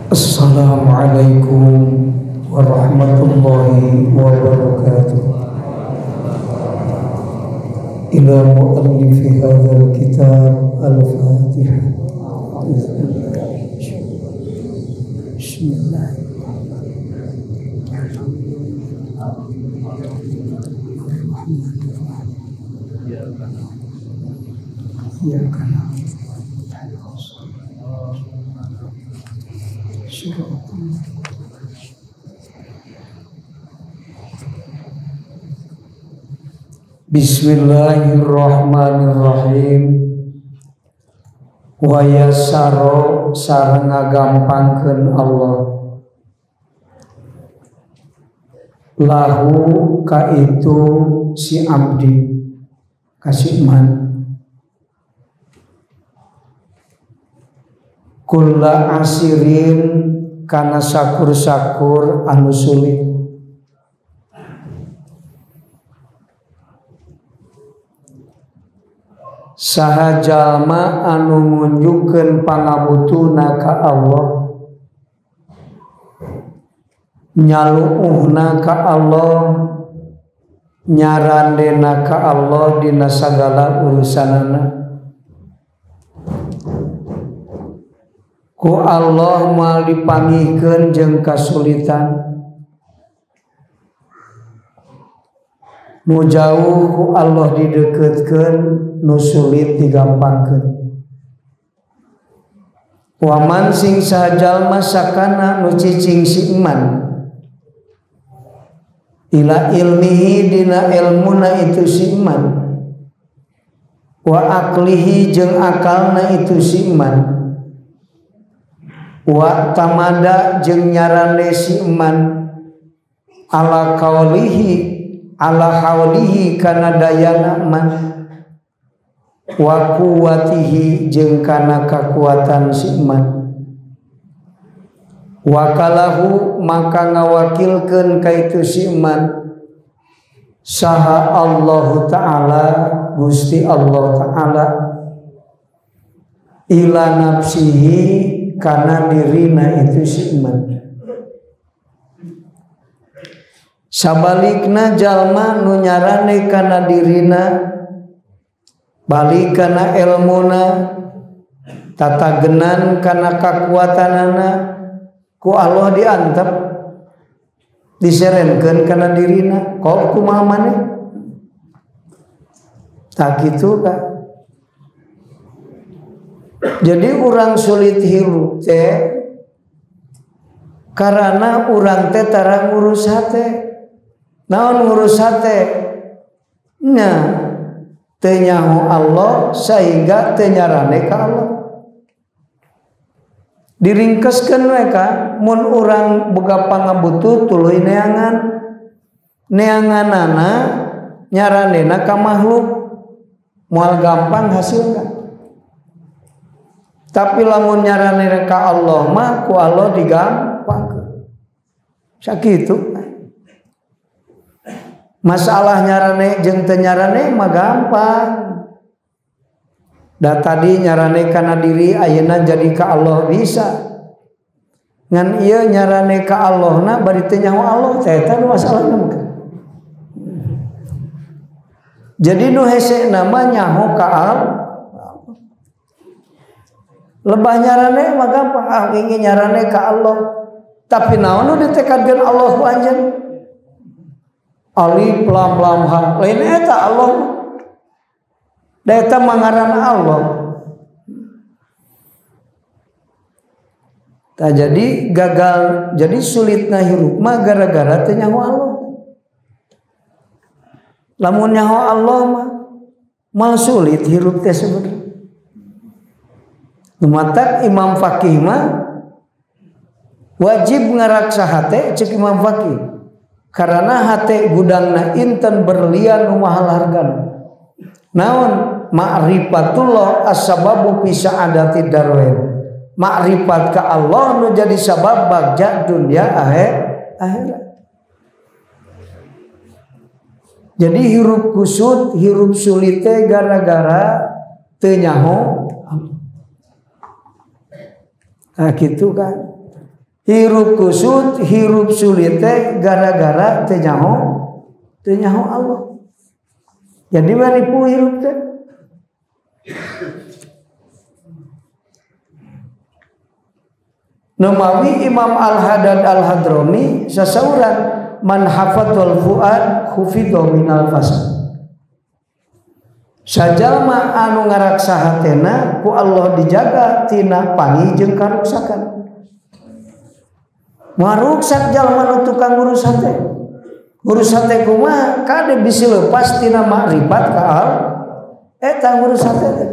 Assalamualaikum warahmatullahi wabarakatuh. Ila muallifi hadzal kitab al-Fatihah. Bismillahirrahmanirrahim. Bismillahirrahmanirrahim. Wa yassaro sareng ngagampangkeun Allah lahu ka itu si abdi kasih man kulla asirin kana sakur-sakur anu sulit. Saha jalma anu ngunjukkeun pangabutuna ka Allah, nyaluuhna ka Allah, nyarandena ka Allah dina sagala urusanana. Ku Allah moal dipangihkeun jeung kasulitan, nu jauh ku Allah dideukeutkeun, nu sulit digampangkeun. Waman sing sajalma sakana nu cicing si iman ila ilmihi dina ilmuna itu si iman, wa aklihi jeung akalna itu si iman, wa tamada jeung nyarane si iman ala kaulihi ala haulihi kana dayana man, wa quwwatihi jeung kana kakuatan si iman, wa kalahu maka ngawakilkeun ka itu si iman saha Allah Ta'ala Gusti Allah Ta'ala ila nafsihi kana dirina itu si iman. Sabalikna jalma nu nyarane kana dirina, balik kana elmuna, tatagenan kana kakuatanana, ku Allah diantep diserenkeun kana dirina. Kok kumaha maneh? Tak kitu ka. Jadi urang sulit hirup teh karena urang teh tara ngurus hate. Naon ngurus hate? Nya teu nyaho Allah sehingga teu nyarane ka Allah. Diringkeskeun we ka mun urang boga pangabutuh tuluy neangan. Neanganana nyaranena ka makhluk moal gampang hasilna. Tapi lamun nyarane ka Allah mah ku Allah digampangkeun. Sakitu. Masalah nyarane jeung teu nyarane mah gampang. Da tadi nyarane kana diri ayeuna jadi ka Allah bisa. Ngan ieu nyarane ka Allahna bari teu nyaho Allah teh eta nu masalahna mah. Jadi nu hese mah nyaho ka Allah. Lebah nyarane mah gampang, ah ingin nyarane ka Allah. Tapi naon nu ditekadkeun Allah ku anjeun? Alif lam lam ha. Lain eta Allah. Da eta mangaran Allah. Tah jadi gagal, jadi sulitna hirup mah gara-gara teu nyaho Allah. Lamun nyaho Allah mah moal sulit hirup teh sebenarnya. Matak Imam Fakih mah wajib ngaraksa hate cek Imam Fakih. Karena hate gudangna inten berlian nu mahal hargana. Naon ma'rifatullah as-sababu fi sa'adati darwain. Ma'rifat ka Allah nu jadi sabab bagja dunia akhirat. Jadi hirup kusut, hirup sulit teh gara-gara teu nyaho. Nah gitu kan. Hirup kusut, hirup sulit teh gara-gara teu nyaho Allah. Jadi maripu hirup teh. Numawi Imam Al-Haddad Al-Hadrami sasauran man hafadzal fuad hufidha minal fasad. Sajalma anu ngaraksa hatena ku Allah dijaga tina pangi jeung karuksakan. Maruksak jalma nu tukang ngurus hate. Ngurus hate kumaha? Kade bisi lepas tina makrifat ka al eta ngurus hate teh.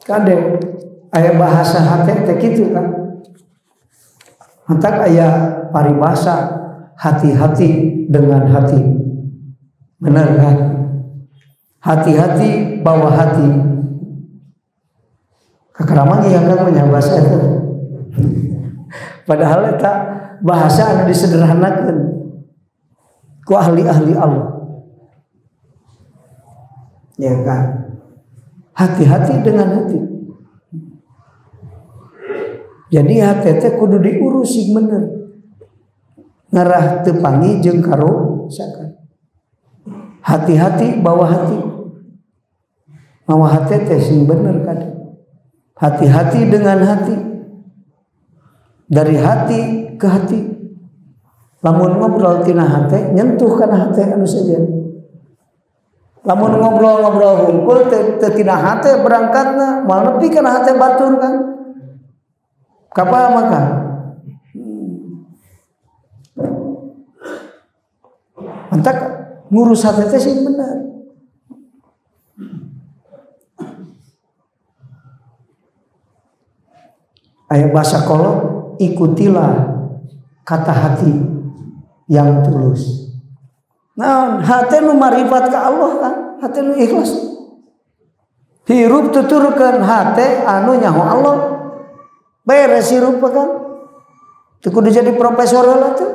Kade aya bahasa hate teh kitu kan. Hentak aya paribasa hati-hati dengan hati. Benar kan? Hati-hati bawa hati. Kakaraman ieu kan nya bahasa eta. Padahal eta bahasa anu disederhanakeun ku ahli-ahli Allah. Ya kan? Hati-hati dengan hati. Jadi hati teh kudu diurus sing bener. Ngarah teu pangi jeung karuksakan. Hati-hati bawa hati. Mawa hati teh sing bener kan. Hati-hati dengan hati. Dari hati ke hati. Lamun ngobrol tina hate nyentuh kana hate anu sejen. Lamun ngobrol-ngobrol hungkul teu tina hate berangkatna moal nepi kana hate batur kan. Kapal maka. Mantak ngurus hati teh sing bener. Aya bahasa kolot, ikutilah kata hati yang tulus. Nah, hati nu marifat ka Allah kan, hati nu ikhlas. Hirup tuturkeun hati anu nyaho Allah. Beres hirup kan. Teu kudu jadi profesor heula teh.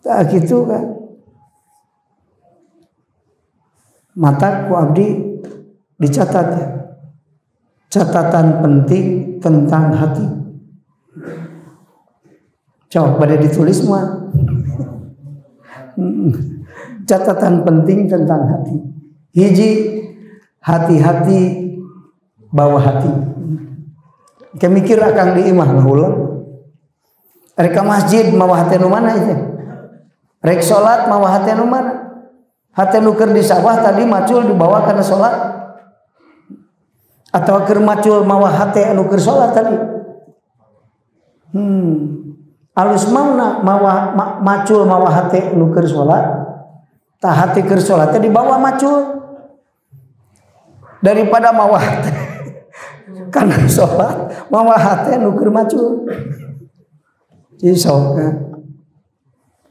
Tak gitu kan. Mata ku abdi dicatat ya. Catatan penting tentang hati. Coba pada ditulis mah. Catatan penting tentang hati. Hiji, hati-hati bawa hati. Kemikir akang di imah ngahuleng. Rek ka masjid mawa hati nu mana itu? Rek salat mawa hati nu mana? Hati nu keur di sawah tadi macul dibawa kana salat. Atau keur macul mawa hati anu keur salat tadi. Alus mauna mawa macul mawa hati anu keur salat. Tah hati keur salat teh dibawa macul. Daripada mawa hati kana salat mawa hati anu keur macul. Jadi sok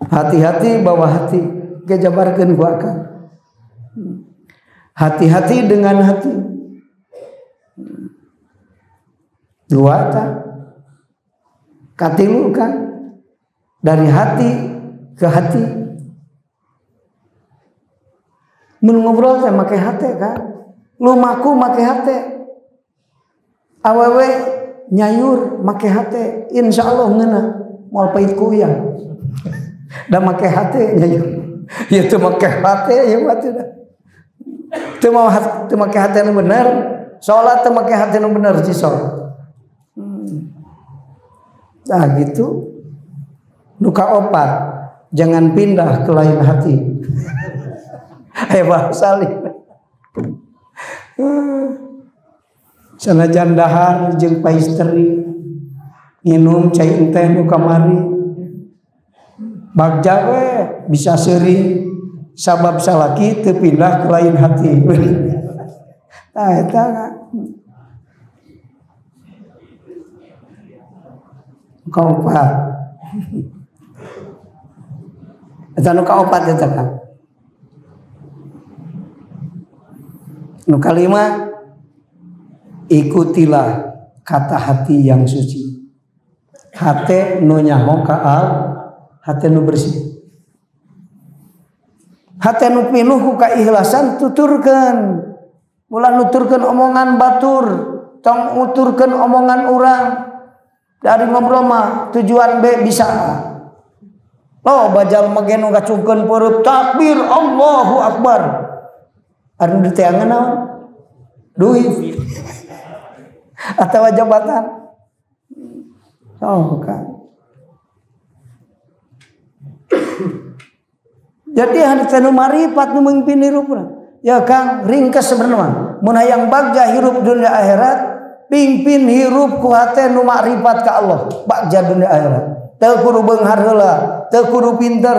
hati-hati bawa hati, kejabarkeun ku akang. Hati-hati dengan hati. Dua ta. Katilu kan dari hati ke hati. Mun ngobrol teh make hate kan. Lumaku make hate. Awewe nyayur make hate, insyaallah ngeunah moal pait ku ya. Da make hate nyayur. Ya teu make hate ya mah teu. Teu make hate nu bener, salat teu make hate nu bener cisol. Nah gitu. Nuka opat, jangan pindah ke lain hati. Bahasa salih. Sanajan dahar jeung paisteri, nginum cai enteh nu kamari. Bagja we bisa seuri sabab salaki teu pindah ke lain hati. Tah eta kaopat. Eta nu kaopat eta kan. Nu kalima, ikutilah kata hati yang suci. Hate nu nyaho ka al, hate nu bersih. Hate nu pinuh ku kaikhlasan tuturkeun. Ulah nuturkeun omongan batur, tong nuturkeun omongan urang. Dari ngobrol mah tujuan B bisa. Loh bajal mage nu ngacungkeun peureub takbir Allahu Akbar. Anu diteangan naon? Duit. Atau jabatan. Oh, kan. Jadi hari nu maripat nu mimpin hirupna. Ya Kang, ringkes sebenarnya. Mun hayang bagja hirup dunia akhirat, pimpin hirup ku hate nu makrifat ka Allah, bagja dunia akhirat. Teu kudu beunghar heula, teu kudu pinter,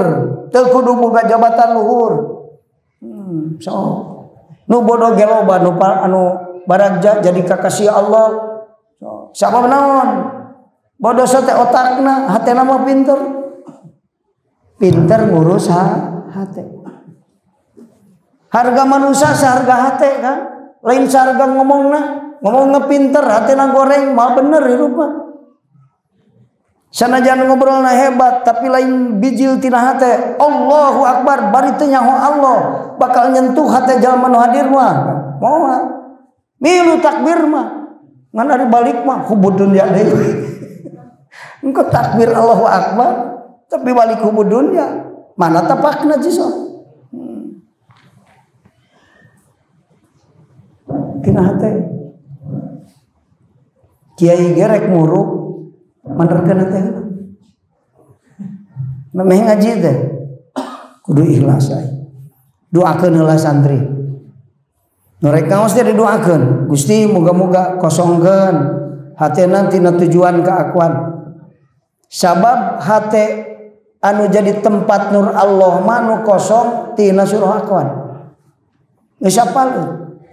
teu kudu boga jabatan luhur. So. Nu bodoh ge loba nu anu baragja jadi kakasih Allah. So, sabab naon? Bodoh teh otakna, hatena mah pinter. Pinter ngurus hate. Harga manusia seharga hate kan? Lain seharga ngomongna, ngomongna pinter, hatena goreng, mah bener hirup mah. Sanajan ngobrolna hebat, tapi lain bijil tina hate. Allahu Akbar, bari teu nyaho Allah, bakal nyentuh hate jalma nu hadir mah. Moal. Milu takbir mah. Ngan ari balik mah hubud dunya deui. Engko takbir Allahu Akbar, tapi balik hubud dunya. Mana tapakna jiso? Tina hate. Kiai gerek muruk menerkeun teh. Memeh ngaji teh kudu ikhlas ai. Doakeun heula santri. Nu rek ngaos teh didoakeun. Gusti moga-moga kosongkeun hatena tina tujuan keakuan. Sabab hate anu jadi tempat nur Allah mah nu kosong tina surah akuan. Geus apal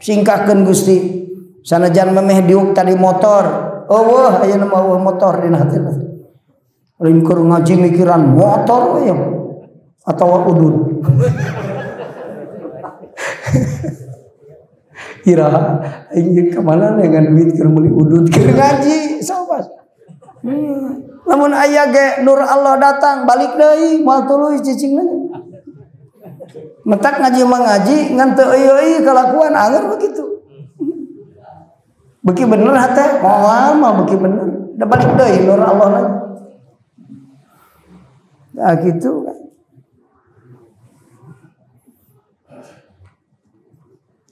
singkahkeun Gusti. Sanajan memeh diuk tadi motor, eueuh ayeuna mah eueuh motor dina hatena. Lain keur ngaji mikiran motor we atawa udud. Iraha aing ka mana dengan duit keur meuli udud keur ngaji sahabat. Lamun aya ge nur Allah datang balik deui moal tuluy cicingna. Metak ngaji mah ngaji ngan teu euy kalakuan anger begitu. Beki bener hate moal mah beki bener. Da balik deui nur Allah lagi. Nah gitu kan.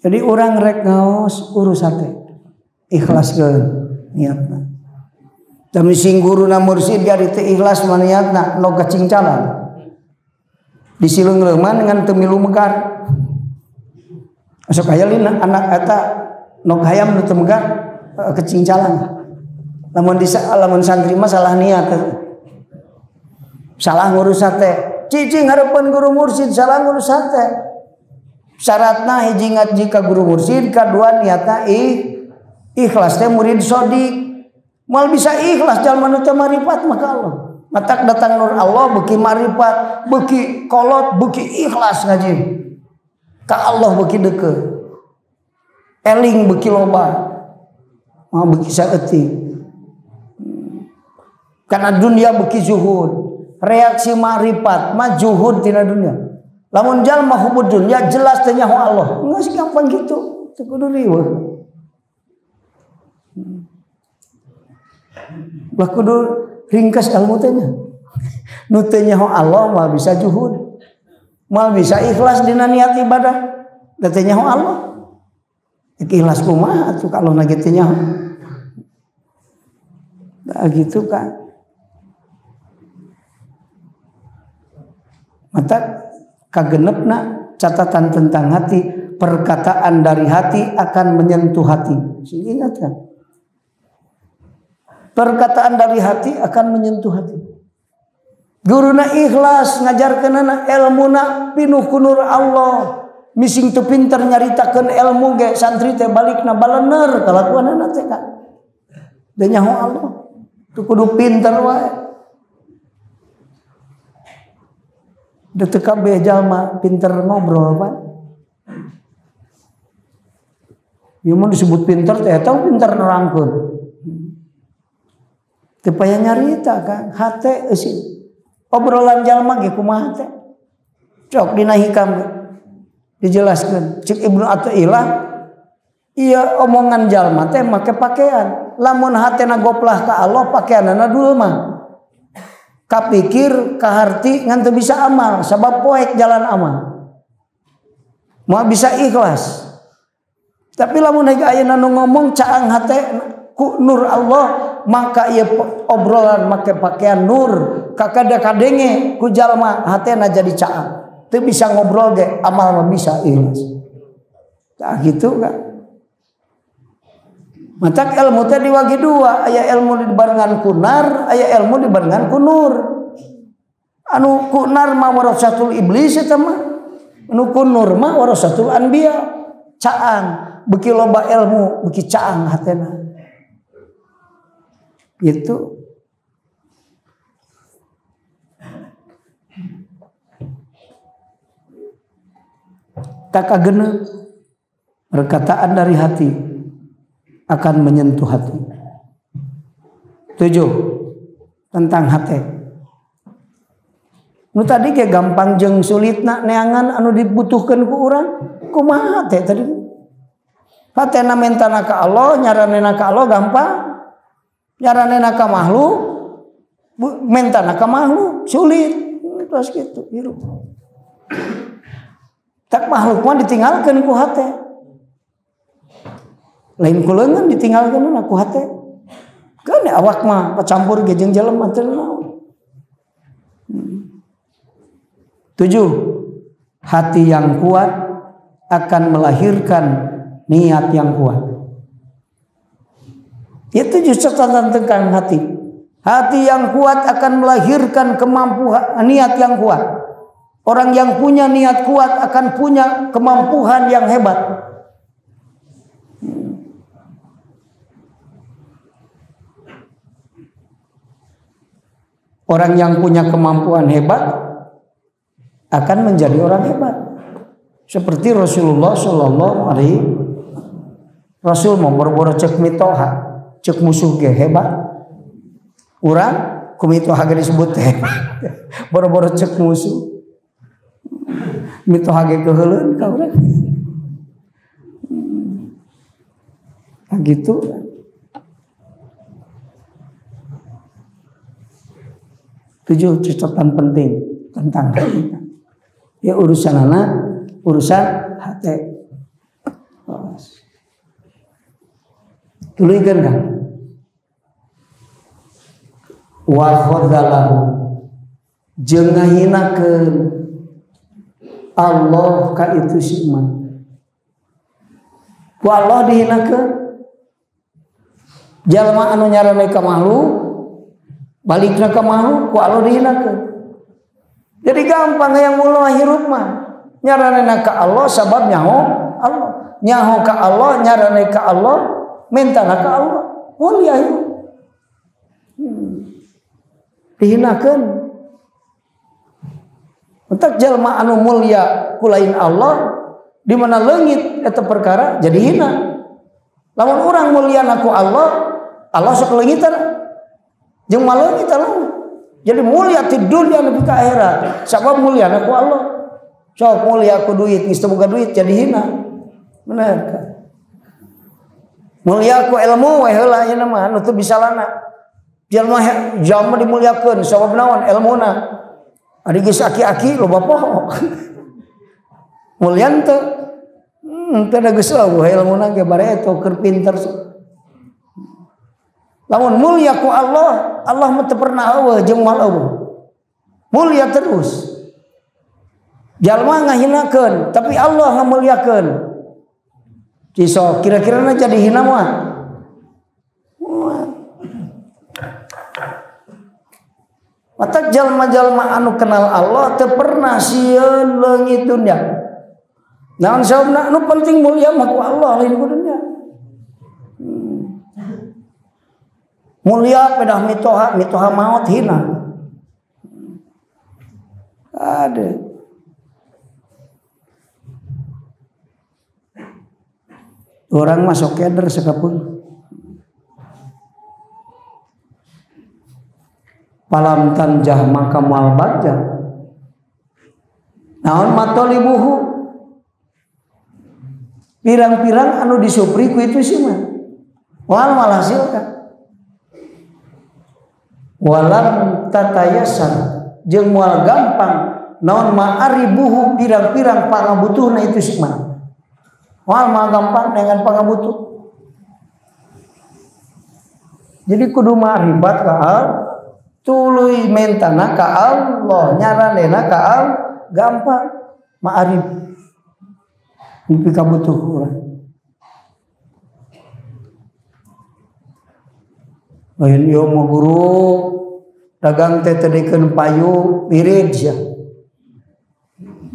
Jadi orang rek ngaos urus hate. Ikhlaskeun niatna. Dami sing guruna mursid jadi teu ikhlas mah niatna no kacingcalan. Disileung-leuman ngan teu milu megar. Sok aya lin anak eta nok hayam nu teu megar kecingcalan. Lamun lamun santri mah salah niat. Salah ngurus hate. Cicing hareupeun guru mursid salah ngurus hate. Syaratna hiji ngaji ka guru mursid, kadua niatna ikhlas teh murid sodik. Moal bisa ikhlas jalma nu teu marifat maka Allah. Matak datang nur Allah beuki marifat, beuki kolot, beuki ikhlas ngaji. Ka Allah beuki deukeut. Eling beuki loba. Mah beuki saeutik. Karena dunia beuki zuhud. Reaksi marifat mah zuhud tina dunia. Lamun jalma hubud dunia jelas teh nyaho Allah. Geus gampang kitu, teu kudu riweuh. Bah kudu ringkas ilmu teh nya. Nu teu nyaho Allah mah bisa zuhud. Moal bisa ikhlas dina niat ibadah. Da teu nyaho Allah. Ikhlas kumaha atuh kalau na ge teu nyaho. Nah gitu kan. Mata kagenepna catatan tentang hati, perkataan dari hati akan menyentuh hati. Ingat kan? Perkataan dari hati akan menyentuh hati. Guruna ikhlas ngajarkeunana elmuna pinuh ku nur Allah. Mising teu pinter nyaritakeun ilmu ge santri teh balikna balener kalakuanana teh kan. Da nyaho Allah. Teu kudu pinter wae. Da teu kabeh jalma pinter ngobrol pan. Ieu mah disebut pinter teh eta pinter nerangkeun. Teu payah nyarita kan, hate eusi. Obrolan jalma ge kumaha teh. Cok dina hikam dijelaskeun. Cek Ibnu Athaillah Iya omongan jalma teh make pakaian. Lamun hatena goplah ka Allah pakaianana dulma. Kapikir kaharti ngan teu bisa amal sabab poek jalan amal. Moal bisa ikhlas. Tapi lamun hege ayeuna nu ngomong caang hate ku nur Allah maka ieu obrolan make pakaian nur kakada kadenge ku jalma hatena jadi caang. Teu bisa ngobrol ge amal mah bisa ikhlas. Tah gitu kan. Matak ilmu teh diwagi dua, aya ilmu dibarengan ku nar, aya ilmu dibarengan ku nur. Anu ku nar mah warasatul iblis eta mah, anu ku nur mah warasatul anbiya. Caang, beuki loba ilmu, beuki caang hatena. Gitu. Tak kagenep perkataan dari hati akan menyentuh hati. 7 tentang hati. Nu tadi ge gampang jeung sulitna neangan anu dibutuhkeun ku urang, kumaha hate tadi? Hatena mentana ka Allah, nyaranena ka Allah gampang. Nyaranena ka makhluk, mentana ka makhluk sulit. Terus gitu hirup. Tak makhluk mah ditinggalkeun ku hate. Lain ku leungeun ditinggalkeun ku hate. Keun awak mah pacampur ge jeung jelema teu naon. 7 hati yang kuat akan melahirkan niat yang kuat. Itu justru tentang hati. Hati yang kuat akan melahirkan kemampuan niat yang kuat. Orang yang punya niat kuat akan punya kemampuan yang hebat. Orang yang punya kemampuan hebat akan menjadi orang hebat. Seperti Rasulullah Shallallahu Alaihi Rasul mau boro-boro cek mitoha, cek musuh ge hebat. Urang ku mitoha ge disebut hebat. Boro-boro cek musuh. Mitoha ge keuheuleun ka urang. Nah gitu. 7 catatan penting tentang hati. Ya urusan anak, urusan hati. Tuluykeun kan? Wa khadzalahu jeung ngahinakeun Allah ka itu si iman. Ku Allah dihinakeun. Jalma anu nyarane ka makhluk balikna ka makhluk ku Allah dihinakeun. Jadi gampang yang mulo hirup mah. Nyaranena ka Allah sabab nyaho Allah. Nyaho ka Allah, nyarane ka Allah, mintana ka Allah. Mulia hirup. Dihinakeun. Entak jalma anu mulia ku lain Allah di mana leungit eta perkara jadi hina. Lamun urang muliana ku Allah, Allah sok leungitan. Jeung maleungit Allah. Jadi mulia ti dunia nepi ka akhirat. Sabab muliana ku Allah. Sok mulia ku duit, geus teu boga duit jadi hina. Bener kan? Mulia ku ilmu we heula ayeuna mah anu teu bisa lana. Jalma jalma dimuliakeun sabab naon elmuna. Ari geus aki-aki loba poho. Mulia teu? Teu da geus eueuh ilmuna ge bareto keur pinter. Lamun mulia ku Allah, Allah mah teu pernah eueuh jeung moal eueuh. Mulia terus. Jalma ngahinakeun, tapi Allah ngamuliakeun. Ciso kira-kirana jadi hina mah. Mata jalma-jalma anu kenal Allah teu pernah sieun leungit dunya. Naon sababna anu penting mulia mah ku Allah lain ku dunya. Mulia pedah mitoha, mitoha maut hina. Ada. Orang masuk keder sekapun. Palam tanjah maka mual bagja. Naon matolibuhu. Pirang-pirang anu disupri ku itu sih mah. Moal malah hasil kan. Walam tatayasar jeung moal gampang naon ma'aribuhu pirang-pirang pangabutuhna itu sih mah. Moal mah gampang dengan pangabutuh. Jadi kudu ma'ribat ka Allah, tuluy mentana ka Allah, nyaranena ka Allah, gampang ma'arib. Nepi ka butuh urang. Lain ieu mah guru dagang teh teu dikeun payu wirid sia.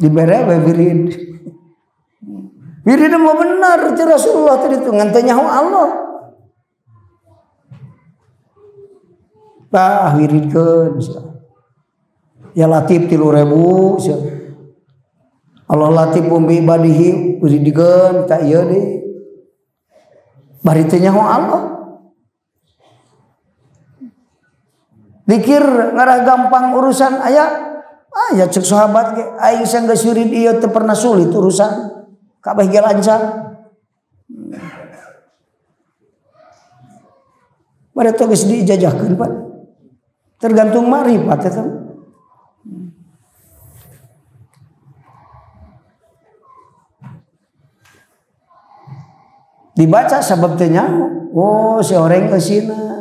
Dibere we wirid. Wirid mah bener ti Rasulullah tadi tu ngan teu nyaho Allah. Bah wiridkeun sia. Ya Latif 3000 sia. Allah Latif bi ibadihi wiridkeun ka ieu deui. Bari teu nyaho Allah. Dikir ngarah gampang urusan aya. Ah ya cek sahabat ge aing sanggeus wirid ieu teu pernah sulit urusan. Kabeh ge lancar. Bari teh geus diijazahkeun Pak. Tergantung makrifat eta. Dibaca sabab teh nyaho. Oh si oreng eusina.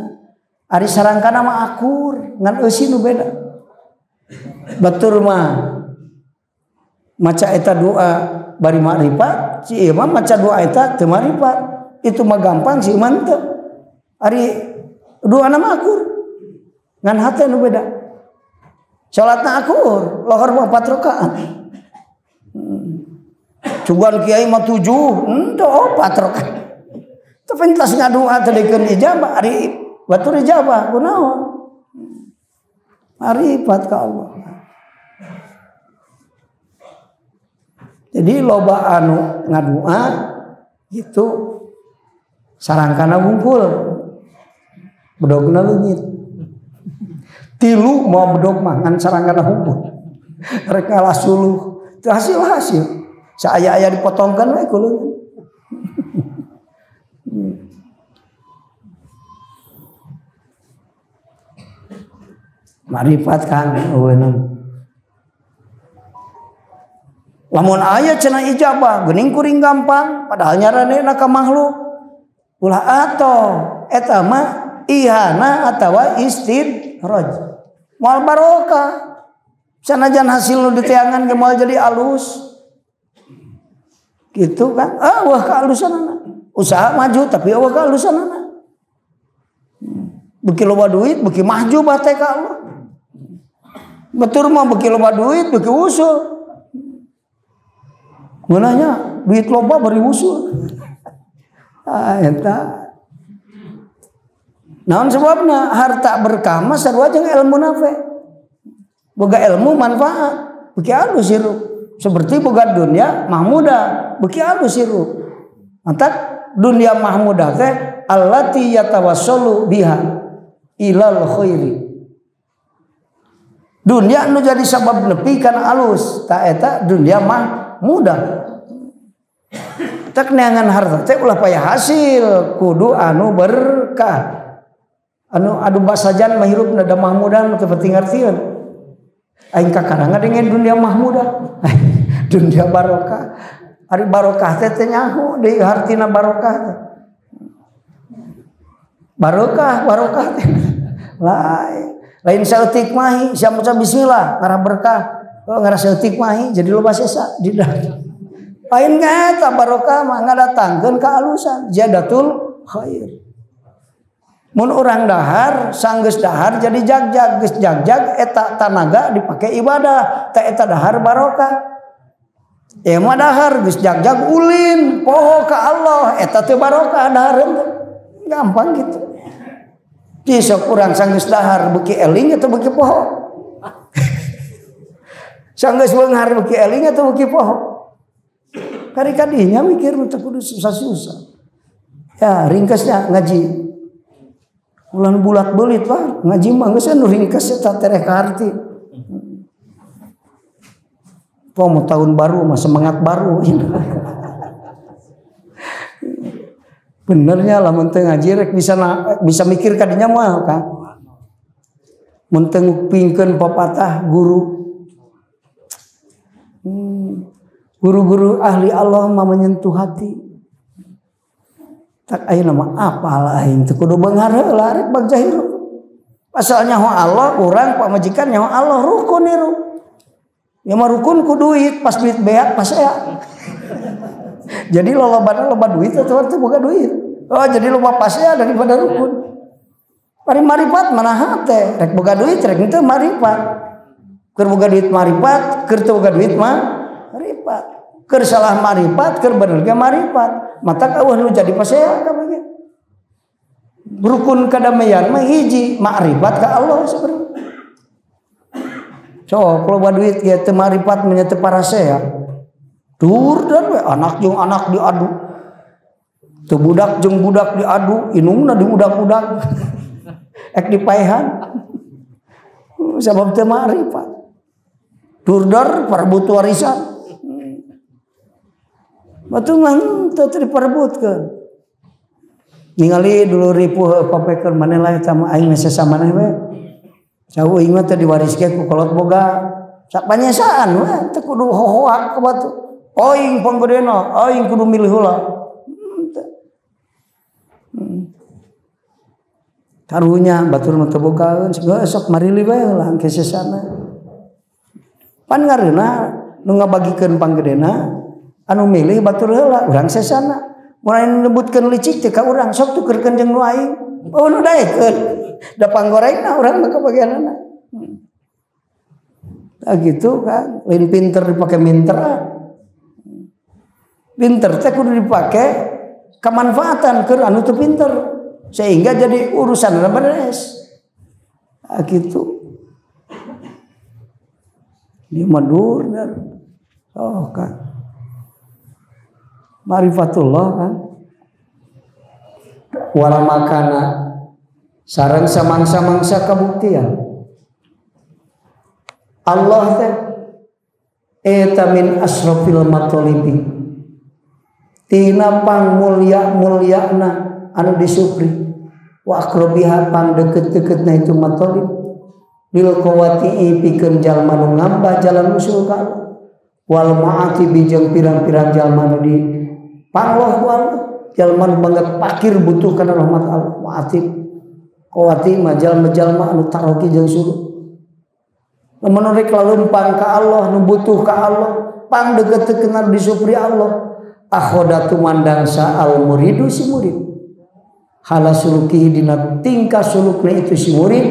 Ari sarangkana mah akur ngan eusi nu beda. Batur mah maca eta doa bari makrifat, si ieu mah maca doa eta teu makrifat. Itu mah gampang si ieu mah teu. Ari doana mah akur. Ngan hate nu beda. Salatna akur, lohor mah 4 rakaat. Cugan kiai mah 7, henteu 4 rakaat. Teu pentas ngadoa teu dikeun ijabah, ari batur ijabah kunaon? Marifat ka Allah. Jadi loba anu ngadua itu sarangkana wungkul. Bedogna leungit. Tilu mau bedog mah ngan sarangkana wungkul. Rek ngalah suluh. Teu hasil-hasil. Saaya-aya dipotongkeun we ku leungit. Marifat kan eueuh. Lamun aya cenah ijabah geuning kuring gampang padahal nyaranena ka makhluk. Ulah atoh eta mah ihana atawa istidraj. Moal barokah. Sanajan hasil nu diteangan ge moal jadi alus. Gitu kan? Ah wah kaalusanana. Usaha maju tapi eueuh kaalusanana. Beuki loba duit beuki mahjubah teh ka Allah. Betul mah beuki loba duit beuki usul. Gunanya duit loba bari usul. Ah eta. Naon sebabna harta berkah mah sarua jeung ilmu nafe. Boga ilmu manfaat, beuki alus hirup. Seperti boga dunia mahmudah, beuki alus hirup. Mantak dunia mahmudah teh allati yatawassalu biha ilal khairi. Dunia nu jadi sabab nepi kana alus, ta eta dunia mah mudah. Tek neangan harta teh ulah payah hasil, kudu anu berkah. Anu adu basajan mah hirupna da mahmudah nu teu penting ngartieun. Aing kakara ngadengin dunia mahmudah, dunia barokah. Ari barokah teh teu nyaho deui hartina barokah teh. Barokah, barokah teh. Lain. Lain saeutik mahi, sia maca bismillah ngarah berkah. Oh, ngarah saeutik mahi jadi loba sesa di dalam. Lain eta barokah mah ngadatangkeun kaalusan, ziyadatul khair. Mun urang dahar, sanggeus dahar jadi jagjag, geus jagjag eta tanaga dipake ibadah, teh eta dahar barokah. Ieu mah dahar geus jagjag ulin, poho ka Allah, eta teu barokah dahar. Gampang gitu. Sok urang sanggeus dahar beuki eling atau beuki poho? Sanggeus beunghar beuki eling atau beuki poho? Kari kadinya mikir teu kudu susah-susah. Ya ringkasnya ngaji. Ulah bulat belit lah ngaji mah geus anu ringkes eta tereh ka harti. Poh mau tahun baru mah semangat baru. Benernya lamun teu ngaji rek bisa bisa mikir kadinya mah Kang. Mun teu ngupingkeun papatah guru. Guru-guru ahli Allah mah menyentuh hati. Tak ayeuna mah apal aing teu kudu beunghar heula rek bagja hirup. Pasal nyaho Allah urang pamajikan nyaho Allah rukun hirup. Ya mah rukun ku duit, pas duit beak pas ea. Jadi lolobana loba duit atau teu boga duit. Oh jadi loba pas ea daripada rukun. Mari maripat mana hate, rek boga duit rek henteu maripat. Keur boga duit maripat, keur teu boga duit mah maripat. Keur salah maripat, keur bener ge maripat. Matak eueuh nu jadi pasea kabeh ge. Rukun kadamaian mah hiji, makrifat ka Allah sebenarnya. Sok loba duit ge teu maripat mah teu parasea. Dur dan we anak jeung anak diadu. Teu budak jeung budak diadu, inungna diudak-udak. Ek dipaehan. Sabab teu makrifat. Durdar parebut warisan. Batu mah teu diperebutkeun. Ningali dulu ripuh kopekeun maneh lah eta mah aing sesa maneh we. Jauh aing mah teu diwariskeun ku kolot boga. Sapanyesaan we teu kudu hohoak ka batu. Aing panggedena, aing kudu milih heula. Karunya batur mah teu bogaeun, sok marili we lah engke sesana. Pan ngareuna nu ngabagikeun panggedena anu milih batur heula urang sesana. Mun nyebutkeun licik teh ka urang sok tukerkeun jeung nu aing. Oh nu daekeun. Da panggorengna urang mah kabagianana. Tah gitu kan, lain pinter dipake minter. Pinter teh kudu dipake kemanfaatan keur anu teu pinter sehingga jadi urusan beres. Tah gitu. Dia madur oh kan. Marifatullah kan. Wala makana sareng samangsa-mangsa kabuktian Allah teh eta min asrofil matolibi tina pang mulia-muliana anu disupri wa akrobiha pang deket-deketna itu matolib lil qawati pikeun jalma nu ngambah jalan usul ka Allah wal ma'ati bijeng pirang-pirang jalma nu di pangloh ku Allah jalma nu banget pakir butuh kana rahmat Allah ma'ati qawati mah jalma-jalma anu taroki jeung suruk lamun rek lalempang ka Allah nu butuh ka Allah pang deket-deketna disupri Allah akhodatu mandang sa'al muridu si murid hala sulukihi dina tingkah sulukna itu si murid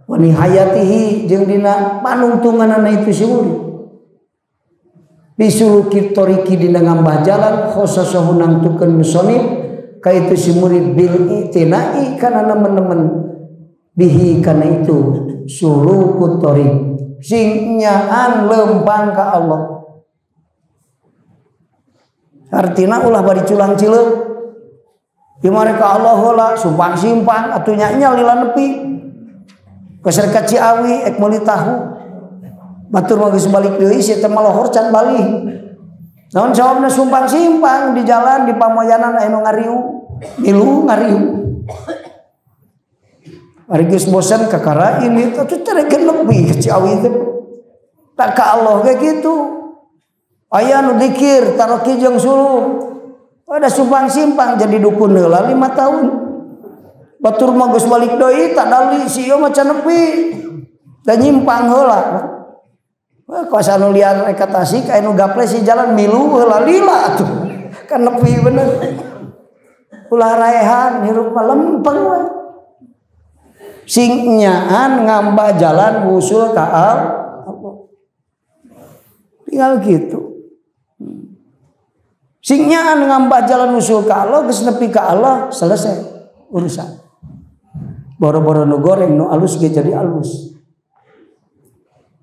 wa nihayatihi jeung dina panungtunganana itu si murid bisuluki toriki dina ngambah jalan khososohu nangtukeun musonib ka itu si murid bil itinai kana nemen-nemen bihi kana itu suluku torik sing nyaan lempang ka Allah. Artina ulah bari culang cileung di mereka Allah heula sumpang simpang atuh nya lila nepi keser ka Ciawi ek meuli tahu batur mah geus balik deui si teh malohor can balik naon jawabna sumpang simpang di jalan di pamoyanan aya nu ngariu milu ngariu ari geus bosan kakara ini atuh teregen nepi ka Ciawi teh tak ka Allah ge kitu aya nu dikir taroki jeung suluk ada sumpang simpang jadi dukun heula 5 tahun batur mah geus balik deui tak dali si ieu mah can nepi da nyimpang heula. Kuasa nu liar rek ka Tasik aya nu gaple si jalan milu heula lila atuh kan nepi bener ulah raehan hirup mah lempeng we sing nyaan ngambah jalan wusul ka Allah tinggal gitu. Sing nyaan ngambah jalan usul ka Allah geus nepi ka Allah selesai urusan. Boro-boro nu goreng nu alus ge jadi alus.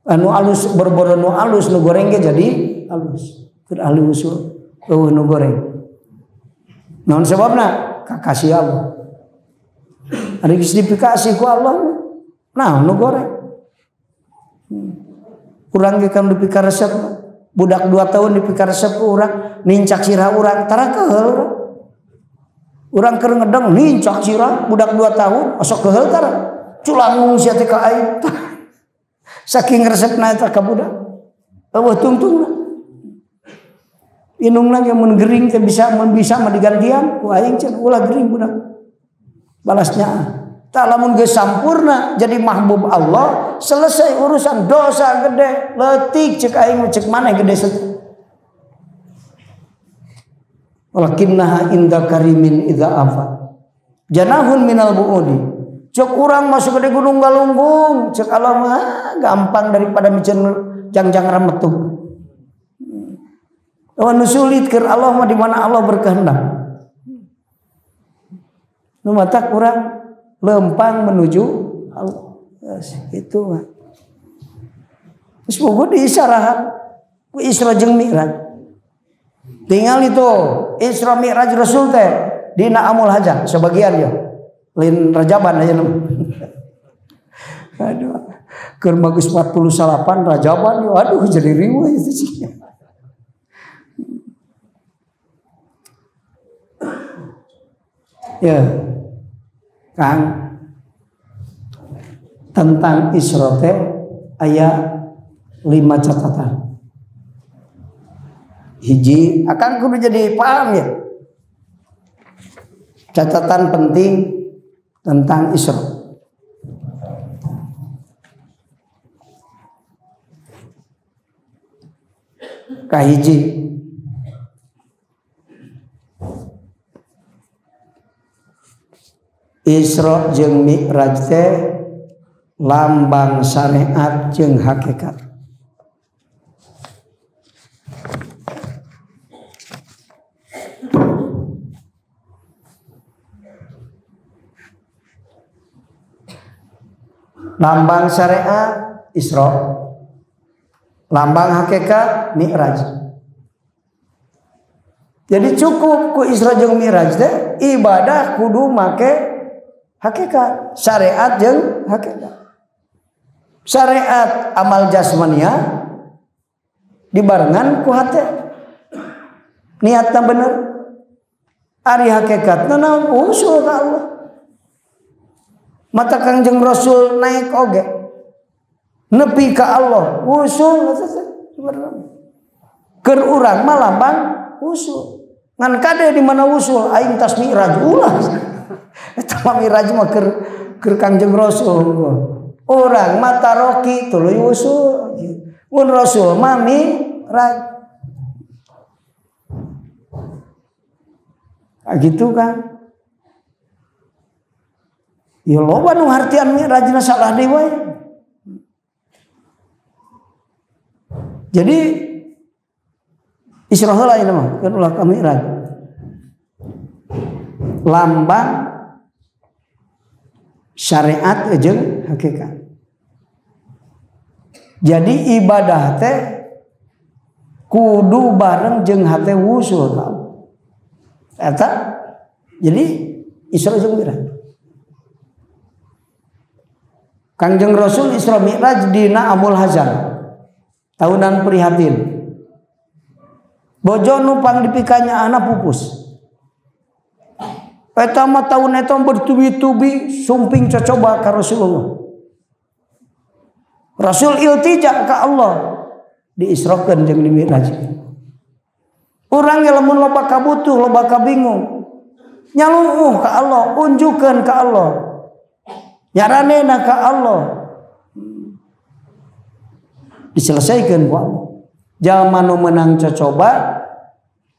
Anu alus boro-boro nu alus nu goreng ge jadi alus. Keur ahli usul eueuh nu goreng. Naon sababna? Kakasih Allah. Ari geus dipikasih ku Allah. Nah nu goreng. Urang ge kan dipikaresep budak 2 tahun dipikaresep ku urang nincak sirah urang tara keheul urang. Urang keur ngedeng nincak sirah budak 2 tahun osok keheul tara. Culangung sia teh ka aing. Saking resepna eta ka budak. Eueuh tungtungna. Indungna ge mun gering teh bisa mun bisa mah digantian ku aing cenah ulah gering budak. Balasnya. Tah lamun geus sampurna jadi mahbub Allah, selesai urusan dosa gede, leutik cek aing cek maneh gede satu. Walakinnaha inda karimin idza afa. Janahun minal buudi. Cek urang masuk ke gunung Galunggung, cek Allah mah gampang daripada miceun jangjang rametuh. Nu sulit keur Allah mah di mana Allah berkehendak. Nu matak urang lempang menuju Allah. Yes, itu mah. Geus puguh diisarahan ku Isra jeung Mi'raj. Tinggal itu Isra Mi'raj Rasul teh dina amul hajat sebagian ya. Lain Rajaban aja. Aduh. Keur bagus 48 Rajaban ya aduh jadi riweuh itu sih. Ya. Kang tentang Isra teh aya 5 catatan. Hiji akan kudu jadi paham ya. Catatan penting tentang Isra. Kahiji, Isra jeung Mi'raj teh lambang syariat jeung hakikat. Lambang syariat Isra, lambang hakikat Mi'raj. Jadi cukup ku Isra jeung Mi'raj teh ibadah kudu make hakikat, syariat jeung hakikat. Syariat amal jasmania dibarengan ku hate. Niatna bener. Ari hakikatna naon usul ka Allah. Mata Kangjeng Rasul naik oge nepi ka Allah usul keur urang mah lambang usul. Ngan kade di mana usul aing tas Mi'raj ulah. Eta mah Mi'raj mah keur Kangjeng Rasul. Urang mah taroki tuluy usul. Mun Rasul mah Mi'raj. Ah gitu kan. Ya loba nu hartian Mi'rajna salah deui wae. Jadi Isra heula ieu mah kan ulah ka Mi'raj. Lambang syariat jeung hakikat. Jadi ibadah teh kudu bareng jeung hate wusul ka Allah. Eta jadi Isra jeung Mi'raj. Kangjeng Rasul Isra Mi'raj dina Amul Hazan, tahunan prihatin. Bojo numpang dipikanya anak pupus. Eta mah tahun eta bertubi-tubi sumping cocoba ka Rasulullah. Rasul iltija ka Allah diisrokeun jeung di Mi'raj. Urang ge lamun loba kabutuh, loba kabingung, nyaluuh ka Allah, unjukeun ka Allah. Nyaranena ka Allah. Diselesaikan ku Allah. Jalma nu menang cocoba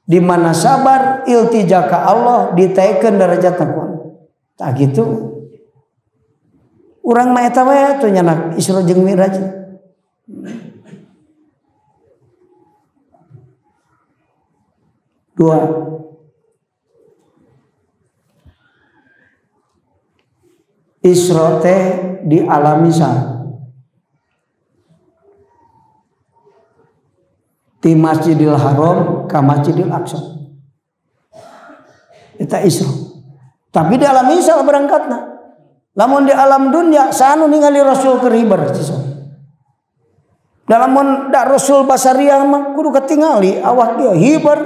di mana sabar iltija ka Allah ditaikeun derajatna ku Allah. Tah kitu. Urang mah eta we atuh nyanak Isra jeung Mi'raj. Dua. Isra teh dialami sa di Masjidil Haram ka Masjidil Aqsa. Eta Isra. Tapi di alam Isra berangkatna. Lamun di alam dunia sanu ningali Rasul keur hiber. Lamun da Rasul basariah mah kudu katingali awak dia hiber.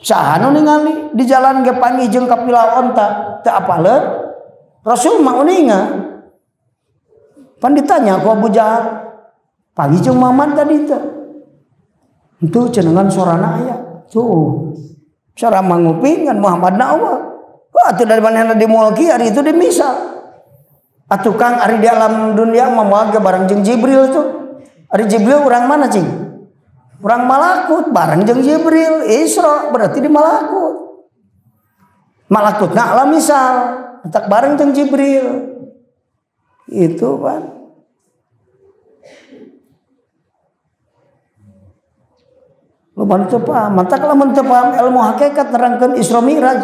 Saha nu ningali di jalan ge panggih jeung kapilah onta teu apaleun. Rasul mah uninga. Pan ditanya ku Abu Jahal, panggih jeung Muhammad tadi teh. Henteu cenengan sorana aya. Tuh. Sora manguping kan Muhammad na Allah. Wah atuh dari manehna di mulki ari itu dimisal. Atuh Kang ari di alam dunia mah moal ge bareng jeung Jibril tuh. Ari Jibril urang mana cing? Urang malakut bareng jeung Jibril, Isra berarti di malakut. Malakutna alam misal, entak bareng jeung Jibril. Itu kan. Loba nu teu paham, matak lamun teu paham ilmu hakikat nerangkeun Isra Mi'raj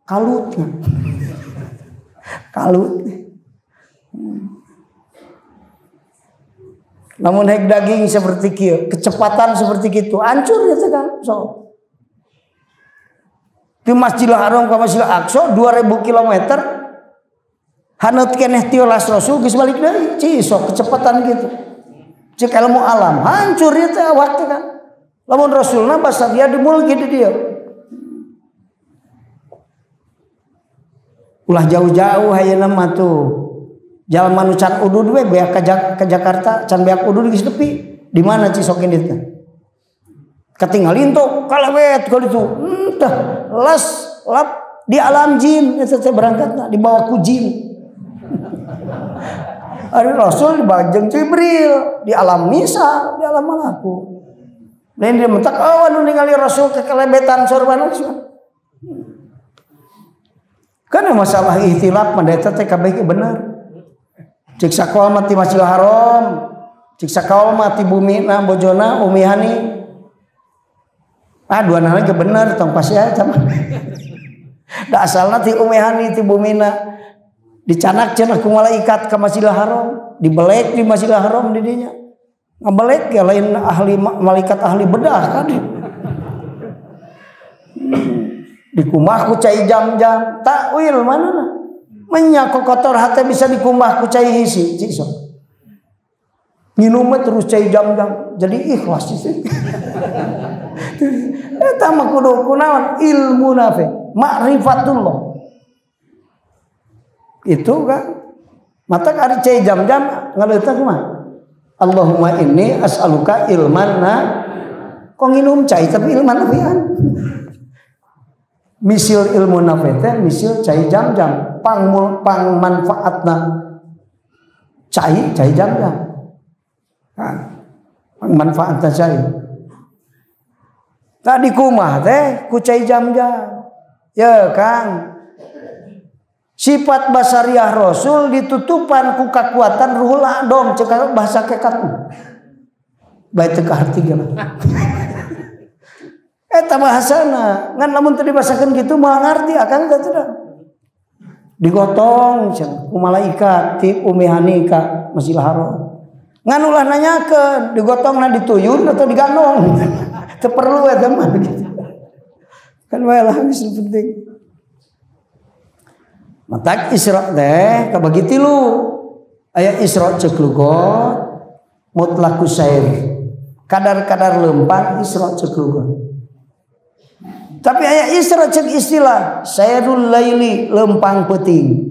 kalut. Kalut. Namun hek daging seperti kieu, kecepatan seperti kitu, hancur ya teh kan. So. Di Masjidil Haram ke Masjidil Aqsa 2000 km. Haneut keneh tiolas Rasul geus balik deui. Ci sok kecepatan gitu. Cek ilmu alam, hancur ya teh awak teh kan. Lamun Rasulna basa dia dimulki di dia. Ulah jauh-jauh ayeuna mah tuh. Jalma nu can udud we beak ka Jakarta, can beak udud geus nepi. Di mana Cisok indit teh? Katingalin tuh kalewet kali itu. Entah, les lap di alam jin eta teh berangkatna dibawa ku jin. Ari Rasul dibawa jeung Jibril di alam Nisa, di alam malakut. Lain dia mentak oh anu ningali Rasul kekelebetan sorban. Kan masalah ihtilaf mah eta teh kabeh bener. Cik sakoal mah ti Masjidil Haram, cik sakaol mah ti bumina bojona Umi Hani. Ah dua nana ge bener tong pasti aya mah. Da asalna ti Umi Hani ti bumina dicanak cenah ku malaikat ka Masjidil Haram, dibelek di Masjidil Haram di dinya. Ngabelek ya lain ahli malaikat ahli bedah kan. Dikumbah ku cai jam-jam, takwil manana. Menyak kotor hati bisa dikumbah ku cai hisi, cik sok. Nginumnya terus cai jam-jam, jadi ikhlas sih. Eta mah kudu kunaon ilmu nafi, ma'rifatullah. Itu kan. Mata ari cai jam-jam ngaleuta kumaha? Allahumma inni as'aluka ilman na. Kok nginum cai tapi ilman nafian. Misil ilmu nafi teh misil cai jam-jam, pang pang manfaatna cai cai jam-jam. Nah, pang manfaatna cai. Tadi kumah teh ku cai jam-jam. Ya Kang. Sifat basariah Rasul ditutupan ku kakuatan ruhul adom cek bahasa kekat. Bae teu kaharti ge mah. Eta bahasana ngan lamun teu dibahasakeun kitu moal ngarti akang teh teu. Digotong cenah ku malaikat ti Umi Hani ka Masjidil Haram. Ngan ulah nanyakeun digotongna dituyun atau digandong. Teu perlu eta mah gitu. Kan wae lah geus penting. Matak Isra teh kabagi tilu. Aya Isra ceuk lugot mutlak sair. Kadar-kadar lempang Isra ceuk lugot. Tapi aya Isra ceuk istilah sairul laili lempang peuting.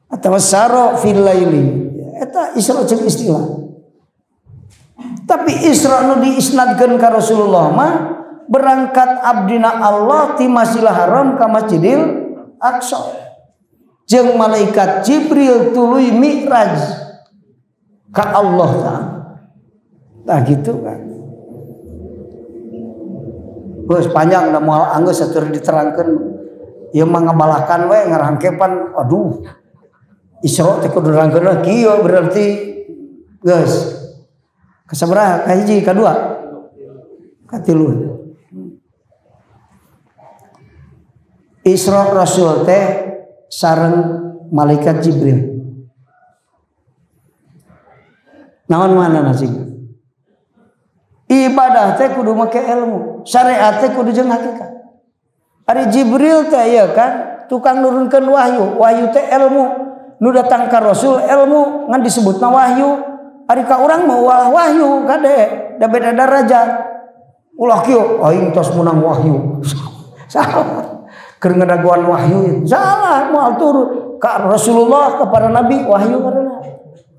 Atau saro fil laili. Eta Isra ceuk istilah. Tapi Isra nu diisnadkeun ka Rasulullah mah berangkat abdina Allah ti Masjidil Haram ka Masjidil Aqsa. Jeung malaikat Jibril tuluy mi'raj ka Allah Ta'ala. Tah gitu kan. Geus panjang da moal anggeus satur diterangkeun. Ieu mah ngabalakan we ngarangkepan aduh. Isra teh kudu nerangkeun kieu berarti geus. Kasabaraha? Kahiji, kadua? Katilu. Isra Rasul teh sareng malaikat Jibril. Naon mana nasi? Ibadah teh kudu make ilmu, syariat teh kudu jeung hakikat. Ari Jibril teh ya kan tukang nurunkeun wahyu, wahyu teh ilmu. Nu datang ka Rasul ilmu ngan disebutna wahyu. Ari ka urang mah wahyu kade, da beda derajat. Ulah kieu aing tos menang wahyu. Salah. Keur ngadaguan wahyu. Salah moal turun ka Rasulullah kepada Nabi wahyu karena.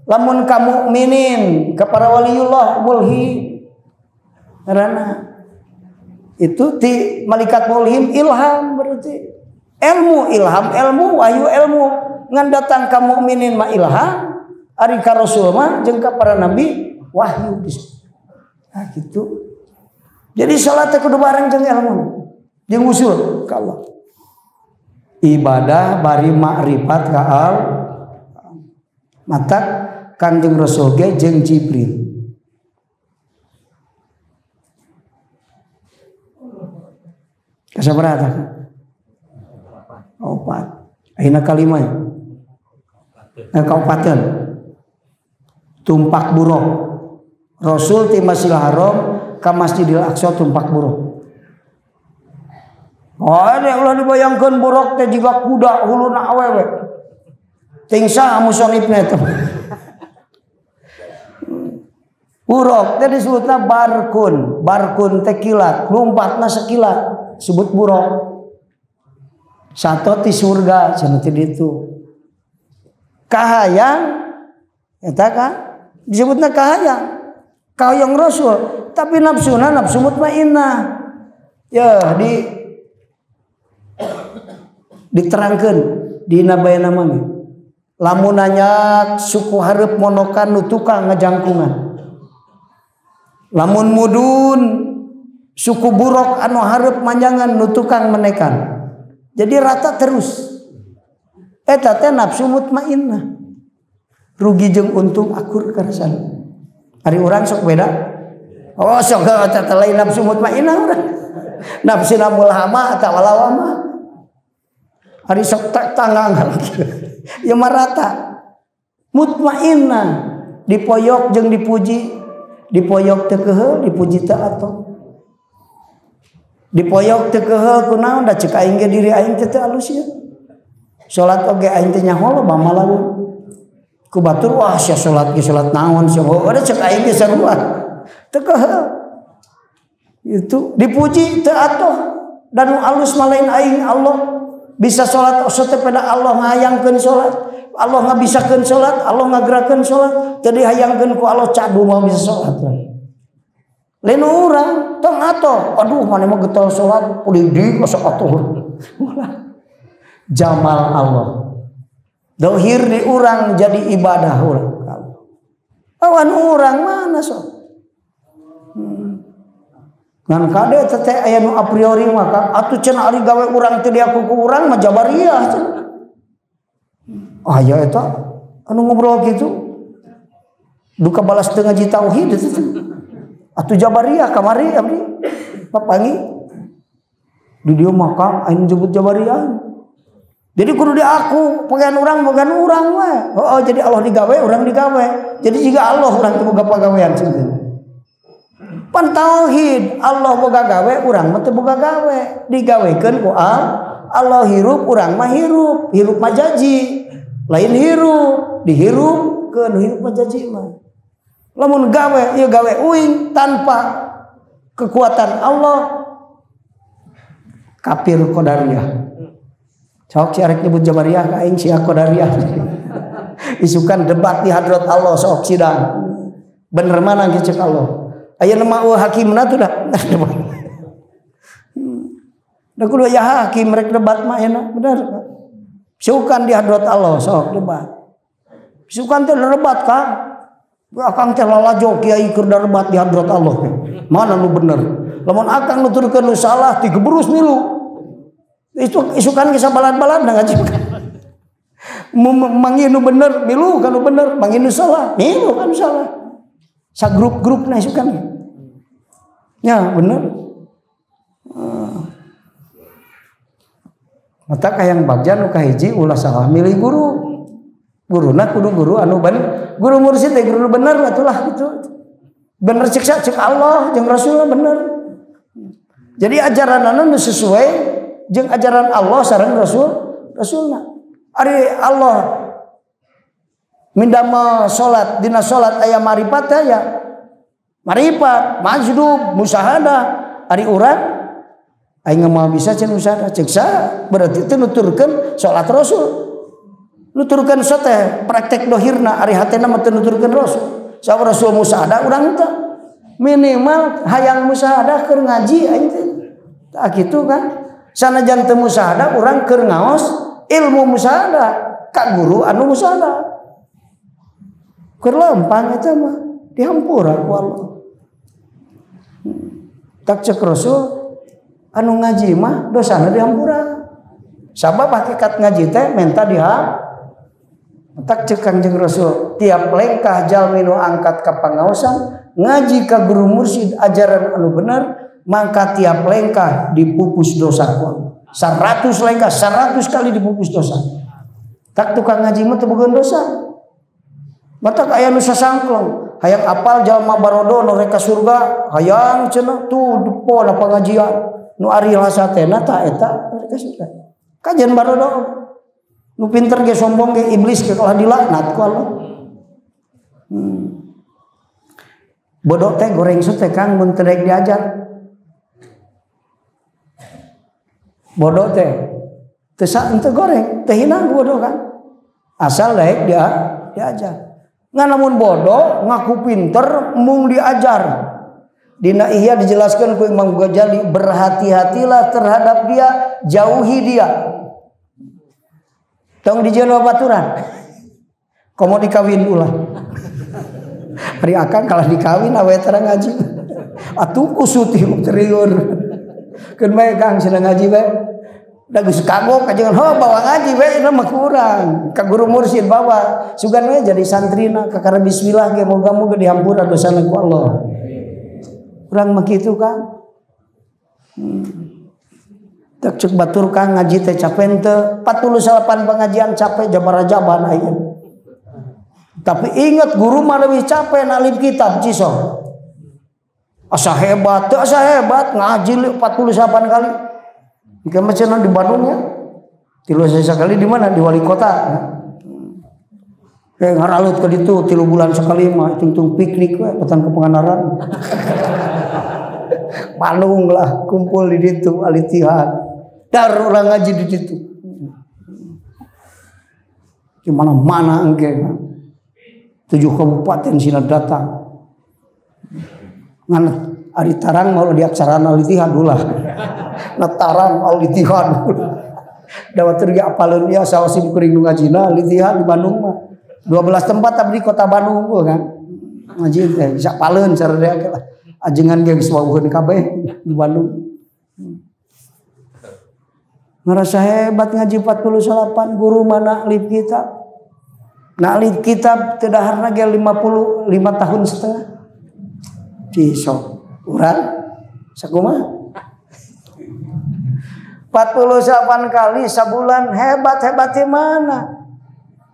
Lamun ka mukminin ka para waliullah mulhim. Karena itu ti malaikat mulhim ilham berarti. Ilmu ilham ilmu wahyu ilmu ngan datang ka mukminin mah ilham ari ka rasul mah jeung ka para nabi wahyu. Nah gitu. Jadi salat teh kudu bareng jeung ilmu jeung usul ka Allah. Ibadah bari makrifat ka Allah. Matak Kangjeng Rasul ge jeung Jibril. Kasabaraha tah? Opat. Ayeuna kalima ya? Kaopateun. Tumpak buruk. Rasul ti Masjidil Haram ka Masjidil Aqsa tumpak buruk. Oh, ada ulah dibayangkeun buruk teh jiga kuda huluna awewe. Ting saha musonifna eta. Buruk teh disebutna barkun. Barkun teh kilat, lumpatna sekilat, sebut buruk. Sato ti surga cenah ti ditu. Kahayang eta kan disebutna kahayang. Kahayang Rasul, tapi nafsuna nafsu mutmainnah. Ya di diterangkeun dina bayana mah. Lamun nanya suku hareup monokan nu tukang ngajangkungan. Lamun mudun suku buruk anu hareup manjangan nu tukang menekan. Jadi rata terus. Eta teh nafsu mutmainnah. Rugi jeung untung akur karasan. Ari urang sok beda. Oh sok eta teh lain nafsu mutmainnah urang. Nafsu mulhama atawa lawama. Ari sok tanggang ya marata. Mutmainnah dipoyok jeung dipuji, dipoyok teu keheul, dipuji teu atoh. Dipoyok teu keheul kunaon da ceuk aing ge diri aing teh teu alus ieu. Salat oge aing teh nyaho loba malawu. Ku batur wah sia salat ge salat naon sia da ceuk aing ge sarua. Teu keheul. Itu dipuji teu atoh dan nu alus mah lain aing Allah. Bisa salat osok teh pada Allah ngahayangkeun salat, Allah ngabisakeun salat, Allah ngagerakeun salat, teu dihayangkeun ku Allah cadu mah bisa salat. Lain urang tong atoh, aduh maneh mah getol salat, kudidik osok atuh. Jamal Allah. Dohir di urang jadi ibadah urang. Awan urang mana sok? Ngan kade teteh aya nu a priori mah Kang, atuh cenah ari gawe urang teu diaku ku urang mah jabariyah cenah. Aya eta anu ngobrol kitu. Duka balas teu ngaji tauhid eta teh. Atuh jabariyah kamari abdi papangi. Di dieu mah Kang aya nu nyebut jabariyah. Jadi kudu diaku pagawean urang we. Heeh, jadi Allah digawe urang digawe. Jadi jika Allah urang teu boga pagawean cenah. Pan tauhid Allah boga gawe urang mah teu boga gawe, digawekeun ku Allah. Hirup urang mah hirup, hirup mah jaji, lain hirup dihirupkeun, hirup mah jaji mah. Lamun gawe ieu gawe uing tanpa kekuatan Allah, kafir qadariyah. Sok si arek nyebut jabariyah ka aing sia qadariyah. Isukan debat di hadrat Allah sok sidang. Bener mana cek Allah? Aya nama hakimna tuh dah. Da kudu aya hakim rek debat mah enak bener. Sukan di hadrat Allah sok debat. Sukan teh debat Kang. Akang teh lalajo kiai keur debat di hadrat Allah. Mana nu bener? Lamun akang nuturkeun nu salah digeberus milu. Itu isukan kisah balad-balad ngaji. Manggih nu bener milu kan nu bener, manggih nu salah milu kan nu salah. Sa grup-grup nah isukan. Ya bener. Mata kayang bagja nu kahiji ulah salah milih guru. Guruna kudu guru anu bener, guru mursyid teh guru bener atulah gitu. Bener cek cek Allah jeung Rasulna bener. Jadi ajaranana nu sesuai jeung ajaran Allah sareng Rasul Rasulna. Ari Allah mindama salat dina salat aya marifat aya. Marifat, majdub, musahadah. Ari urang aing moal bisa cenah musyahadah cek saha berarti teu nuturkeun salat Rasul. Nuturkeun teh praktek dohirna ari hatena mah teu nuturkeun Rasul. Sabab Rasul musyahadah urang teh minimal hayang musyahadah keur ngaji aing teh. Tah kitu kan. Sanajan teu musyahadah urang keur ngaos ilmu musyahadah ka guru anu musyahadah. Keur lempang eta mah dihampura ku Allah. Tak cek Rasul anu ngaji mah dosana dihampura. Sabab hakikat ngaji teh menta dihampura. Tak cek Kangjeng Rasul tiap lengkah jalmi nu angkat ka pangaosan ngaji ka guru mursyid ajaran anu bener maka tiap lengkah dipupus dosa ku Allah. 100 lengkah 100 kali dipupus dosa. Tak tukang ngaji mah teu boga dosa. Matak aya nu sasangklong hayang apal jalma barodo nu rek ka surga hayang cenah tuh pola pengajian nu ari hasatena ta eta rek ka surga. Kajian barodo nu pinter ge sombong ge iblis ge kalah dilaknat ku Allah. Bodoh teh goreng teh Kang mun teu daek diajar. Bodoh teh teu teu goreng, teu hina bodoh kan. Asal daek dia diajar. Ngan lamun bodoh ngaku pinter mung diajar. Dina Ihya dijelaskan ku Imam Ghazali, berhati-hatilah terhadap dia, jauhi dia. Tong dijieun babaturan. Komo dikawin ulah. Ari akang kalah dikawin awe terang ngaji. Atuh kusut hirup teriur. Keun bae Kang cenah ngaji bae. Da geus kagok kajengan ho bawa ngaji bae mah kurang. Ka guru mursyid bawa. Sugan we jadi santrina kakara bismillah ge moga-moga dihampura dosana ku Allah. Urang mah kitu Kang. Tak cek batur Kang ngaji teh capek teu 48 pengajian capek jabara-jaban ayeuna. Tapi ingat guru mah lebih capek nalib kitab ciso. Asa hebat, teu asa hebat ngaji 48 kali. Ieu mah cenah di Bandung ya. Tilu sekali di mana? Di wali kota. Kayak ngaralut ke ditu 3 bulan sekali mah hitung-hitung piknik we petan ke Pangandaran. Bandung lah kumpul di ditu alitihan. Dar orang ngaji di situ. Di mana-mana engke. 7 kabupaten sina datang. Ngan ari tarang mau diaksarana alitihan ulah. Na tarang alitihan. Da batur ge apaleun ieu saos sim kuring nu ngajina alitihan di Bandung mah. 12 tempat tapi di kota Bandung unggul kan. Ngaji teh bisa apaleun sararea ge lah. Ajengan ge geus wawuheun kabeh di Bandung. Ngerasa hebat ngaji 48 guru mana alif kitab. Nah alif kitab tidak harna ge 55 tahun setengah. Ciso urang sakumaha? 48 kali sabulan hebat-hebat di mana?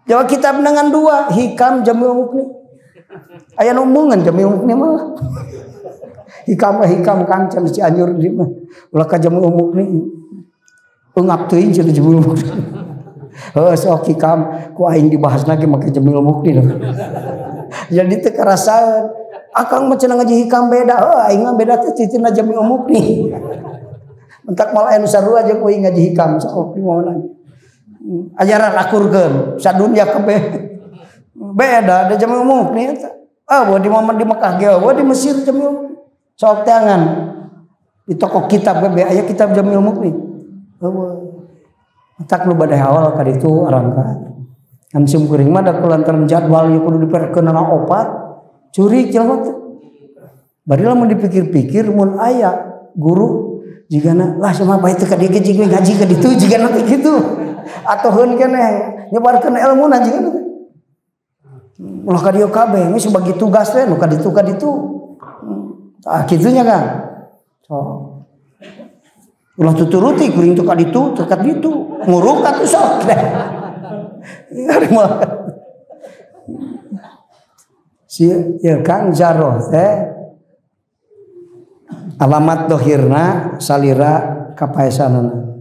Jawab kitab dengan 2 hikam Jamil Mukni. Aya nu embungeun Jamil Mukni mah. Hikam hikam Kang cenah Cianjur di mah. Ulah ka Jamil Mukni. Ungap teuing cenah Jamil Mukni. Heuh sok hikam ku aing dibahas lagi make Jamil Mukni. Jadi teu karasaeun. Akang mah cenah ngaji hikam beda. Heuh aing mah beda teh titina Jamil Mukni. Entak malah anu sarua jeung euy ngaji hikam sok di mana. Ajaran akurkeun sadunya kabeh. Beda da Jamil Mukni eta. Ah di momen di Mekah ge eueuh di Mesir Jamil Mukni. Sok teangan di toko kitab ge aya kitab Jamil Mukni. Eueuh. Tak nu bade awal ka ditu arangkat. Kan sim kuring mah da kulantaran jadwal ieu kudu diperkeun opat. Curi jelema teh. Bari lamun dipikir-pikir mun aya guru jigana lah sama bae teh ka dieu ge jeung ngaji ka ditu jigana teh kitu. Atoheun keneh nyebarkeun ilmuna jigana teh. Ulah ka dieu kabeh geus bagi tugas teh nu ka ditu ka ditu. Tah kitunya kan. So. Ulah tuturuti kuring teu ka ditu teu ka ditu. Nguruk atuh sok deh. Si ya Kang Jaroh teh alamat dohirna salira kapaesanana.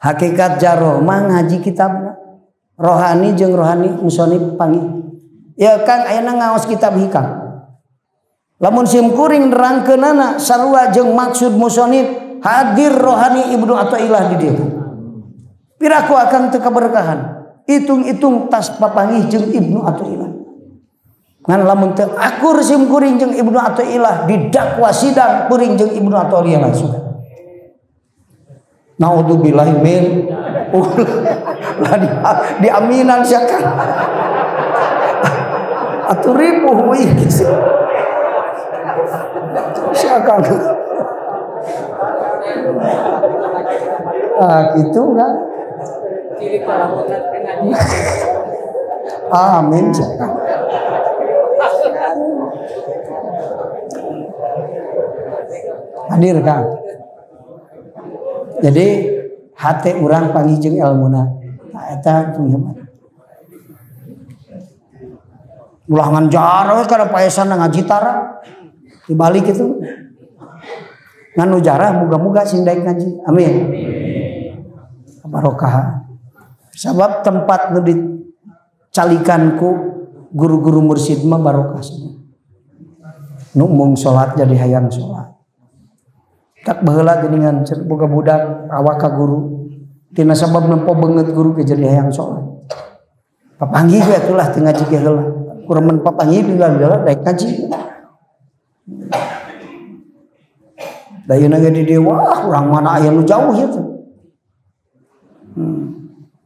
Hakikat jaroh mah ngaji kitabna. Rohani jeung rohani musonib panggih. Ya Kang ayeuna ngaos kitab hikam. Lamun sim kuring nerangkeunana sarua jeung maksud musonib hadir rohani Ibnu Athaillah di dieu. Piraku akang teu kaberkahan. Hitung-hitung tas papanggih jeung Ibnu Athaillah. Ngan lamun teu akur sim kuring jeung Ibnu Athaillah didakwa sidang kuring jeung Ibnu Athaillah langsung. Naudzubillahi min lah diaminan sia kan. Atuh ripuh we si akang. Ah gitu kan. Amin. Hadir Kang. Jadi hate urang panggih jeung elmuna. Nah eta hebat. Ulah ngan jarah kana paesan ngaji tara. Dibalik itu. Ngan nu jarah muga-muga sing daek ngaji. Amin. Barokah. Sabab tempat nu dicalikan ku guru-guru mursyid mah barokah semua. Nu mung salat jadi hayang salat. Tak baheula geuningan boga budak awak ka guru. Tina sabab nempo beungeut guru ge jadi hayang salat. Papanggih we atulah teu ngaji ge heula. Kuremen papanggih bila-bila daek ngaji. Da yeuna ge di dieu wah urang mana aya nu jauh ieu teh.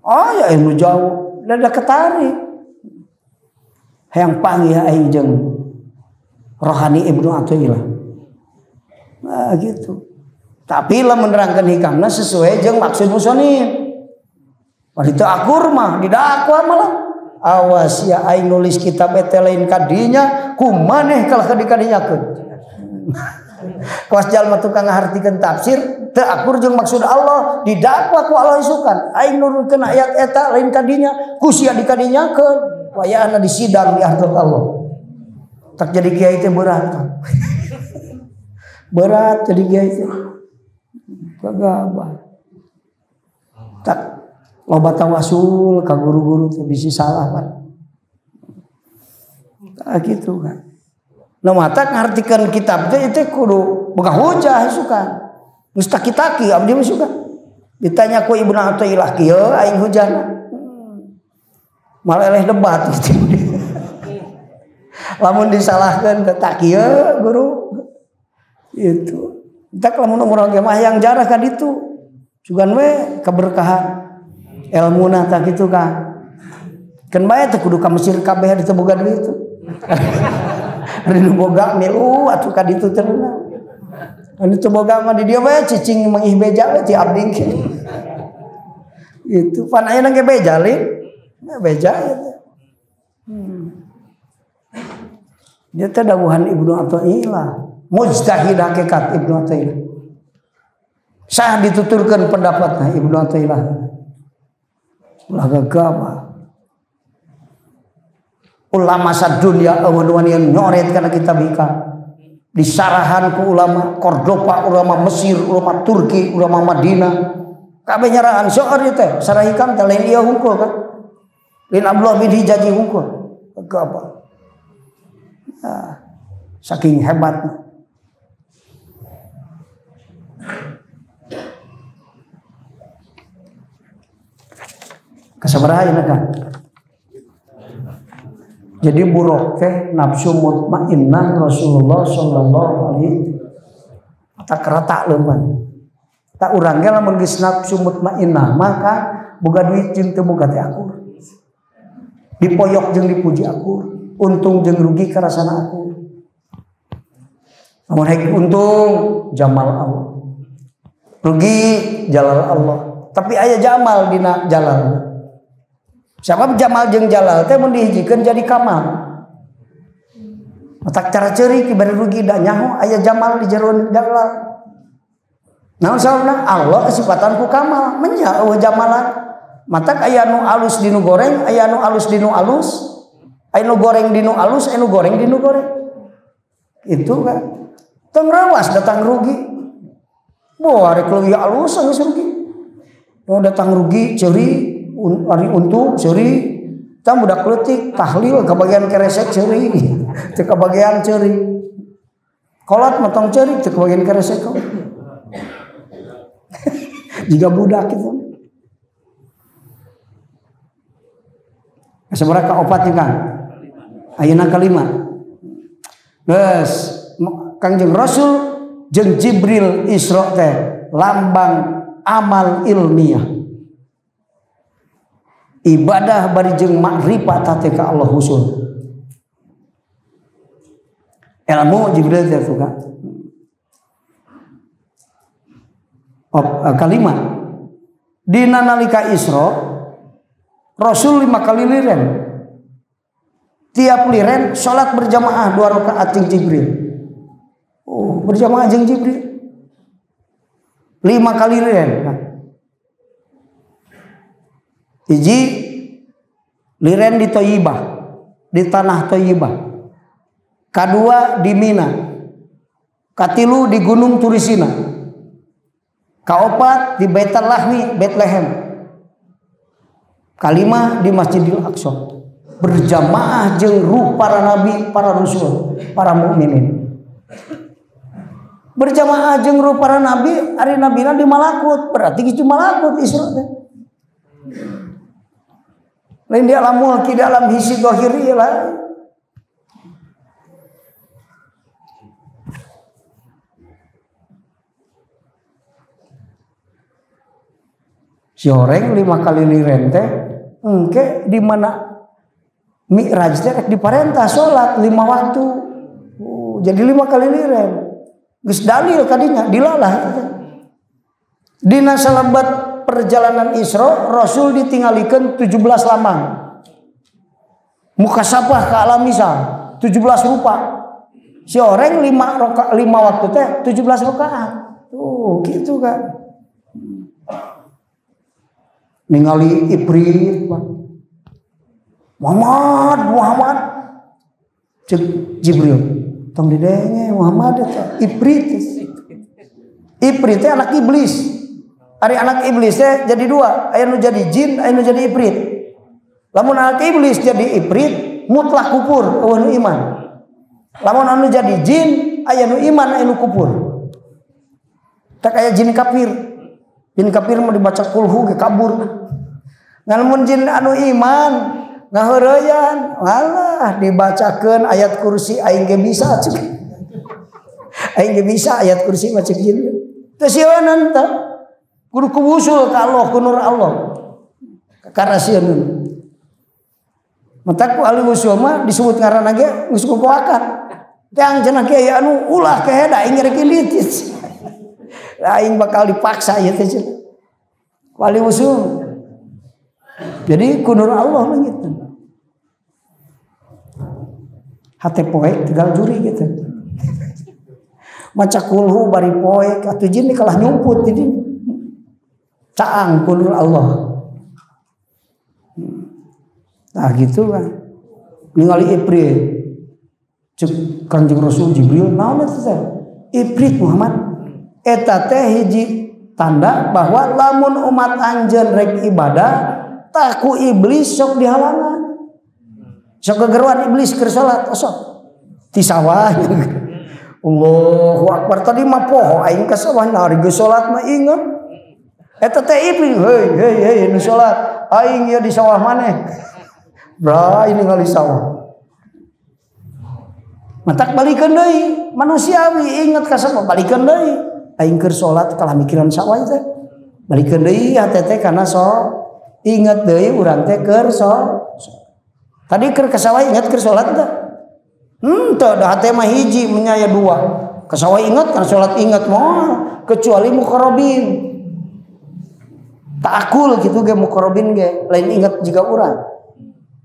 Oh ya nu jauh, da ketarik. Hayang panggih aing jeung rohani Ibnu Athaillah. Nah gitu. Tapi lah menerangkan hikamna sesuai jeung maksud musonib. Pada akur mah didakwa malah. Awas ya aing nulis kitab eta lain kadinya, kumaneh kalah kadi-kadinyakeun. Kawas jalma tukang ngahartikeun tafsir teu akur jeung maksud Allah, didakwa ku Allah isukan. Aing nurunkeun ayat eta lain kadinya, ku sia dikadinyakeun. Wayahna disidang di akhirat Allah. Tak jadi kiai teh berat. Berat jadi kiai teh. Kagabah. Tak loba tawasul ka guru-guru teh bisi salah pan. Tak gitu kan. Nu matak ngartikeun kitab teh itu kudu boga hujah isukan. Geus taki-taki abdi mah suka. Ditanya ku Ibnu Athaillah kieu aing hujahna. Malah eleh debat gitu. Lamun disalahkeun teh tak kieu guru. Itu. Tak lamun urang ge mah yang jarah ka ditu. Sugan we keberkahan elmuna tah kitu ka. Keun bae teh kudu ka Mesir kabeh teu boga duit. Rindu boga milu atuh ka ditu teh. Anu teu boga mah di dieu we cicing mangih beja we ti abdi. Itu pan ayeuna ge beja lin. Beja itu. Dia teh dawuhan Ibnu Athaillah, mujtahid hakikat Ibnu Athaillah. Sah dituturkan pendapatnya Ibnu Athaillah. Ulah gagabah. Ulama sadunia eueuh yang nyoret kana kitab hikam. Disarahan ku ulama Cordoba, ulama Mesir, ulama Turki, ulama Madinah. Kabeh nyarahan seueur ieu teh, sarah hikam teh lain ieu hungkul kan. Lain Abdullah bin Hijazi hungkul. Gagabah. Nah, saking hebatnya. Kasabaraha ieu kan. Jadi buruk teh nafsu mutmainnah Rasulullah sallallahu alaihi tak rata leuman. Tak urang ge lamun geus nafsu mutmainnah maka boga duit jeung teu boga teh akur. Dipoyok jeung dipuji akur. Untung jeung rugi karasana akur. Lamun hayang untung jamal Allah. Rugi jalal Allah. Tapi aya jamal dina jalal. Sabab jamal jeung jalal teh mun dihijikeun jadi kamal. Otak cara ceurik bari rugi da nyaho aya jamal di jero jalal. Naon sababna? Allah kesifatan ku kamal, menya eueuh jamalan. Matak aya nu alus dinu goreng, aya nu alus dinu alus, aya nu goreng dinu alus, aya nu goreng dinu goreng. Itu kan. Tong rawas datang rugi. Boh arek leuwih alus geus rugi. Oh datang rugi ceuri, ari untung ceuri. Tah budak leutik tahlil kabagian keresek ceuri. Teu kabagian ceuri. Kolot mah tong ceurik teu kebagian kareseko. Jika budak itu. Sabaraha ka opat nya Kang? Ayeuna kalima. Geus Kangjeng Rasul jeung Jibril Isra teh lambang amal ilmiah. Ibadah bari jeung makrifat teh ka Allah husul. Ilmu Jibril teh tuh Kang. Kalima. Dina nalika Isra Rasul 5 kali liren. Tiap liren salat berjamaah 2 rakaat jeung Jibril. Oh, berjamaah jeung Jibril. 5 kali liren. Nah. Hiji liren di Thayyibah, di tanah Thayyibah. Kadua di Mina. Katilu di Gunung Turisina. Kaopat di Baitul Lahmi, Bethlehem. Kalima di Masjidil Aqsa. Berjamaah jeung ruh para nabi, para rasul, para mukminin. Berjamaah jeung ruh para nabi, ari nabina di malakut, berarti geus di malakut Isra teh. Lain di alam mulki, di alam hisi zahiri lah. Si horeng 5 kali liren teh engke di mana Mi'raj teh rek diparentah salat 5 waktu. Jadi 5 kali liren. Geus dalil kadinya dilalah teh. Dina salabat perjalanan Isra, Rasul ditinggalikeun 17 lambang. Mukasapah ke alam misal 17 rupa. Si horeng 5 waktu teh 17 rakaat. Tuh gitu kan. Ningali Ifrit, Muhammad, Muhammad, cek Jibril, tong didenge Muhammad eta Ifrit. Ifrit teh anak iblis. Ari anak iblis teh jadi 2, aya nu jadi jin, aya nu jadi ifrit. Lamun anak iblis jadi ifrit, mutlak kufur, eueuh nu iman. Lamun anu jadi jin, aya nu iman, aya nu kufur. Tak aya jin kafir. Jin kafir mau dibaca kulhu ge kabur. Ngan mun jin anu iman ngaheureyan, alah dibacakeun ayat kursi aing ge bisa cek. Aing ge bisa ayat kursi mah cek jin. Teu sieunan teh. Kudu kuwusul ka Allah, ku nur Allah. Karena sieun. Matak ku ahli usul mah disebut ngaranna ge geus kukuakan. Tang cenah kiai anu ulah keheda aing rek indit. Aing bakal dipaksa ieu teh cenah. Wali usul. Jadi kunur Allah lah gitu. Hate poek tegal juri gitu. Maca kulhu bari poek atuh jin kalah nyumput jadi caang kunur Allah. Nah gitu kan. Ningali Ifrit. Cek Kanjeng Rasul Jibril naon eta teh? Ifrit Muhammad. Eta teh hiji tanda bahwa lamun umat anjeun rek ibadah taku iblis sok dihalangan. Sok gegeruan iblis keur salat osok ti sawah. Allahu akbar tadi mah poho aing ka sawah nah ari geus salat mah inget. Eta teh iblis, hei hei hei nu salat aing ieu di sawah maneh. Bra ini ngali sawah. Matak balikeun deui manusiawi inget ka sawah balikeun deui. Aing keur salat kalah mikiran sawah teh. Balikeun deui hate teh kana so inget deui urang teh keur so. Tadi keur ka sawah inget keur salat teh. Henteu da hate mah hiji menyaya 2. Ka sawah inget kana salat inget moal kecuali muqarrabin. Ta'akul kitu ge muqarrabin ge lain inget jiga urang.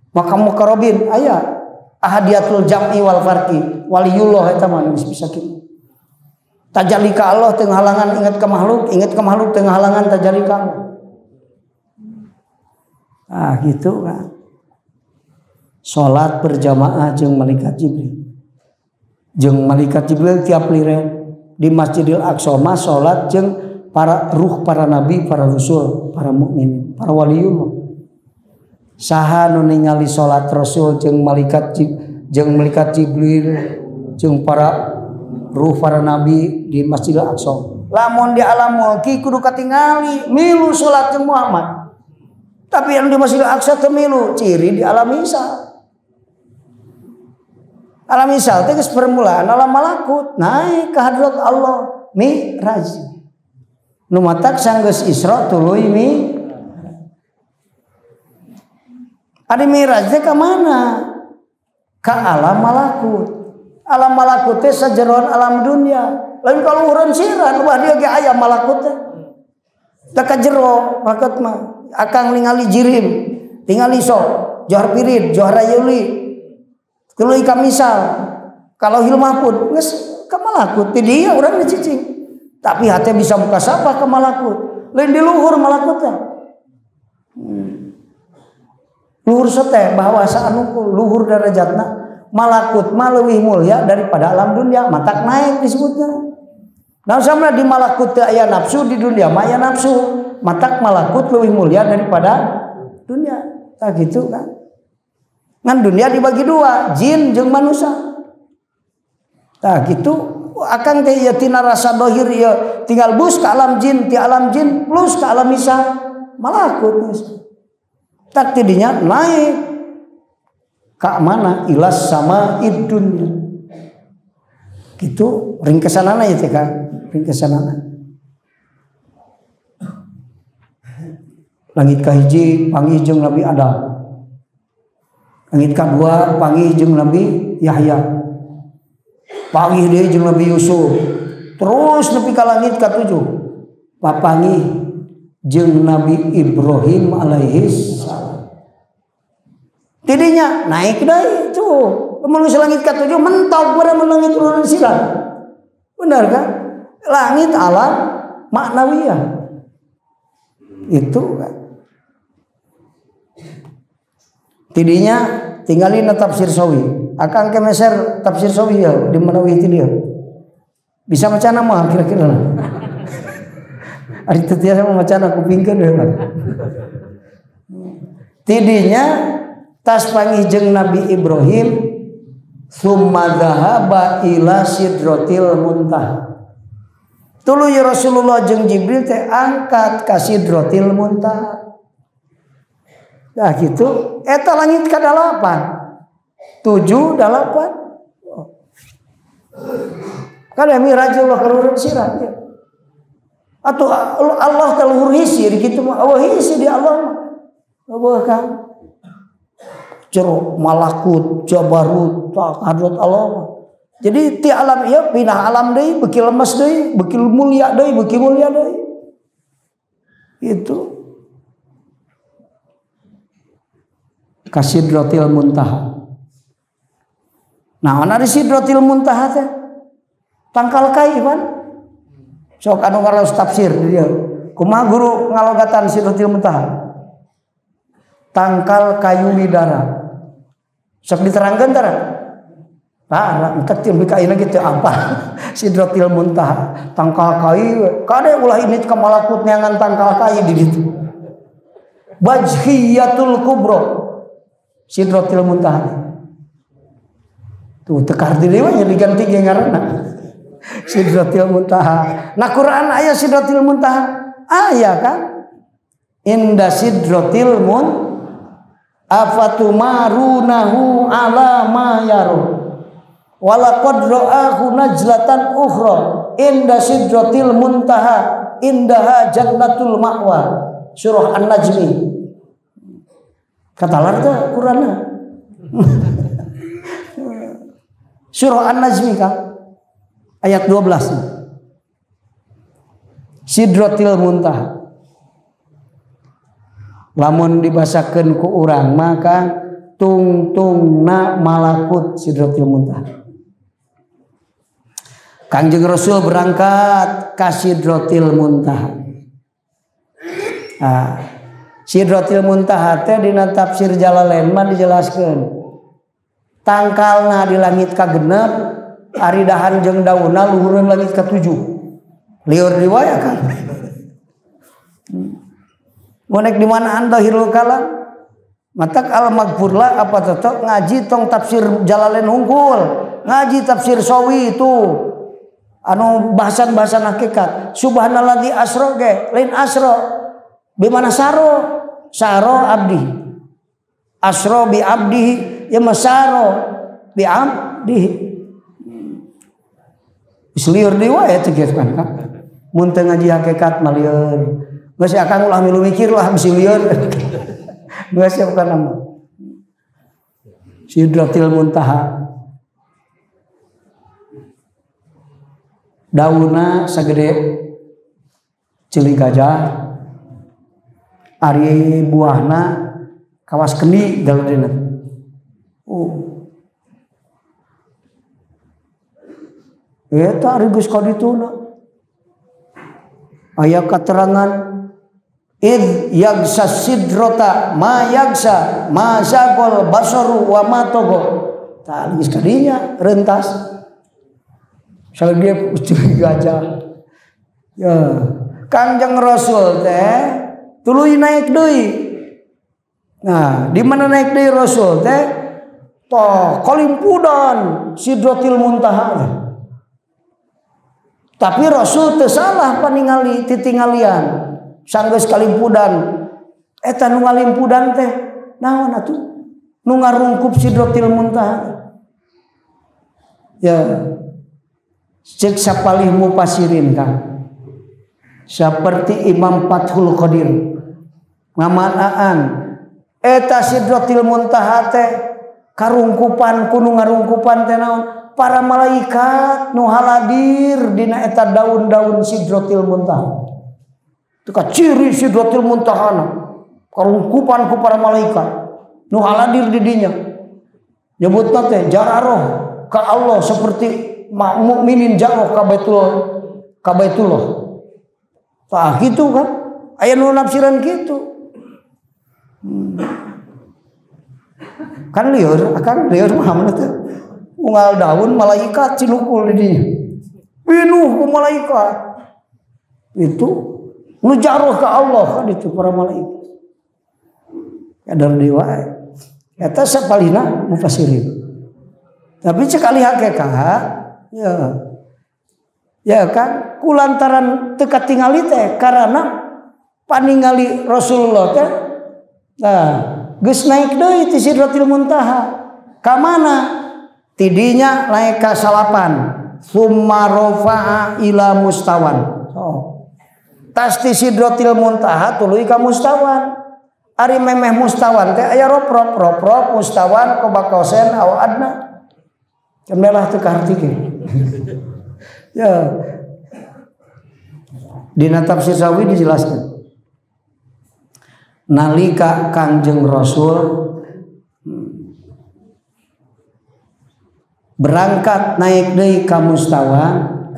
Maka muqarrabin aya ahadiyatul jam'i wal farqi waliyullah eta mah geus bisa kitu. Tajalli ka Allah teu ngahalangan inget ka makhluk, inget ka makhluk teu ngahalangan tajalli ka Allah. Ah gitu kan. Salat berjamaah jeung malaikat Jibril. Jeung malaikat Jibril tiap liren di Masjidil Aqsa mah salat jeung para ruh para nabi, para rasul, para mukminin, para waliyullah. Saha nu ningali salat Rasul jeung malaikat Jibril jeung para Ruh para nabi di Masjidil Aqsa. Lamun di alam mulki kudu katingali milu salat jeung Muhammad. Tapi yang di Masjidil Aqsa teu milu, ciri di alam misal. Alam misal teh geus permulaan alam malakut, naik ke hadrat Allah mi'raj. Nu matak sanggeus Isra tuluy mi. Ari mi'raj teh ka mana? Ka alam malakut. Alam malakut teh sajeroan alam dunia. Lain kalau urang siran wah dia ge aya malakut teh. Teh ka jero malakut mah. Akang ningali jirim, tingali sok, johar pirid, johar rayuli. Tuluy ka misal. Kalau hilmah pun geus ka malakut ti dieu urang dicicing. Tapi hate bisa muka sapa ka malakut. Lain di luhur malakut teh. Luhur sete bahasa anu luhur derajatna malakut mah leuwih mulia daripada alam dunia, matak naik disebutna. Nah sama di malakut teu aya nafsu, di dunia mah aya nafsu, matak malakut leuwih mulia daripada dunia. Tah gitu kan. Ngan dunia dibagi dua, jin jeung manusia. Tah gitu akang teh ieu tina rasa dohir ieu tinggal bus ke alam jin, ti alam jin plus ke alam isa malakut. Tak tidinya naik ka mana ilas sama dunya. Gitu ringkesanana ya teh Kang, ringkesanana. Langit kahiji panggih jeung Nabi Adam. Langit kadua panggih jeung Nabi Yahya. Panggih deui jeung Nabi Yusuf. Terus nepi ka langit katujuh. Papanggih jeung Nabi Ibrahim alaihi salam. Tidinya naik deui tuh. Manusia langit katujuh mentok bareng langit turun sila. Benar kan? Langit alam maknawiyah. Itu kan. Tidinya tinggalin tafsir Sawi. Akang kemeser tafsir Sawi ya di Manawi itu dia. Bisa maca nama kira-kira. Ari teu tiasa maca kupingkeun we. Tidinya tas panggih jeung Nabi Ibrahim summa dzahaba ila sidratil muntaha. Tuluy Rasulullah jeung Jibril teh angkat ka sidratil muntaha. Nah gitu, eta langit ka 8. 7 8. Kada mirajullah kaluhur sirah ya. Atau Allah kaluhur hisi kitu mah Allah hisi di Allah mah. Eueuh kan. Jero malakut, jabarut, hadrat Allah mah. Jadi ti alam ieu pindah alam deui, beuki lemes deui, beuki mulia deui, beuki mulia deui. Itu kasidratil muntaha. Nah, ana di sidratil muntaha teh tangkal kai pan. Sok anu ngaraos tafsir di dieu. Kumaha guru ngalogatan sidratil muntaha? Tangkal kayu widara. Sok diterangkeun tara? Tara, entek teu ka ayeuna kitu apa? Sidratil muntaha, tangkal kai. Kade ulah ini ka malakut neangan tangkal kai di ditu. Bajhiyatul kubra. Sidratil muntaha. Tuh tekar deui we diganti ge ngaranna. Sidratil muntaha. Nah Quran aya sidratil muntaha. Aya kan? Inda sidratil mun afatumarunahu ala ma yaru. Walaqad ra'ahu najlatan ukhra inda sidratil muntaha indaha jannatul ma'wa. Surah An-Najmi. Katalar teh Qur'anna. Surah An-Najmi kan ayat 12. Sidratil muntaha. Lamun dibasakeun ku urang maka tungtungna malakut sidratil muntaha. Kangjeng Rasul berangkat ka sidratil muntaha. Nah, sidratil muntaha teh dina tafsir Jalalain mah dijelaskeun. Tangkalna di langit kagenep, ari dahan jeung daunna luhureun langit katujuh. Lieur riwayat kan. Monek di mana anda hirul kalam? Matak al magfurlah apa tetep ngaji tong tafsir Jalalain hungkul, ngaji tafsir Sawi itu. Anu bahasan-bahasan hakikat. Subhanalladzi asra ge lain asra. Bimana saro? Saro abdi. Asra bi abdihi ya masaro bi abdihi. Geus lieur deui wae teh kitu kan. Mun teu ngaji hakikat mah lieur. Geus akang ulah milu mikir lah bisi lieur. Geus siap kana mah. Sidratil Muntaha. Daunna sagede ceuli gajah. Ari buahna kawas kendi galedena. Oh. Eta ari geus ka dituna. Aya katerangan id yagsa sidrata ma yagsa ma zagol basaru wa ma togo. Tah geus ka dinya rentas. Sagede ceuli gajah. Ya, Kangjeng Rasul teh tuluy naik deui. Nah, di mana naik deui Rasul teh? Toh kalimpudan Sidratil Muntaha. Tapi Rasul teu salah paningali titinggalian. Sanggeus kalimpudan. Eta nu ngalimpudan teh naon atuh? Nu ngarungkup Sidratil Muntaha. Ya. Cek sapalih mupasirin Kang. Seperti Imam Fathul Qadir ngamanaan eta Sidratil Muntaha teh karungkupan kuno ngarungkupan teh naon para malaikat nu haladir dina eta daun-daun Sidratil Muntaha. Itu ka ciri Sidratil Muntaha karungkupan ku para malaikat nu haladir di dinya. Nyebutna teh jararoh ka Allah seperti mukminin jauh ka Baitullah. Tah gitu kan, aya nu nafsiran gitu. Kan lieur, akang lieur mah mana teh. Unggal daun malaikat cinukul di dinya. Pinuh ku malaikat. Itu nu jaruh ka Allah kan itu para malaikat. Kadar dewa. Eta sapalihna mufasirin. Tapi cek ahli hakikat, ya. Ya kan, kulantaran teu katingali teh karena paningali Rasulullah teh nah geus naik deui ti Sidratil Muntaha. Ka mana? Tidinya naik ka salapan. Summa rafa'a ila mustawan. Oh. Tas ti Sidratil Muntaha tuluy ka mustawan. Ari memeh mustawan teh aya roprop roprop mustawan kobakosen aw adna. Cendelah teu kaharti ge. Ya. Dina tafsir Sawi dijelaskan. Nalika Kangjeng Rasul berangkat naik deui ka mustawan,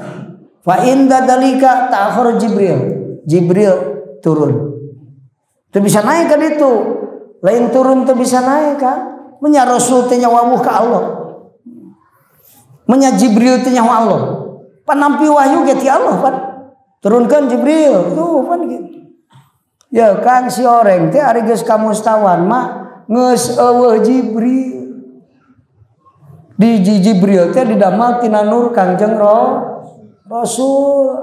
fa inda dalika ta'khur Jibril. Jibril turun. Teu bisa naik ka ditu. Lain turun teu bisa naik kan. Menya Rasul teh nyawawuh ka Allah. Menya Jibril teh nyawa Allah. Panampi wahyu ge ti Allah pan. Turunkan Jibril tuh pan gitu. Ya kan si oreng teh ari geus ka mustawan mah geus eueuh Jibril. Di Jibril teh didamal tina nur Kangjeng Rasul.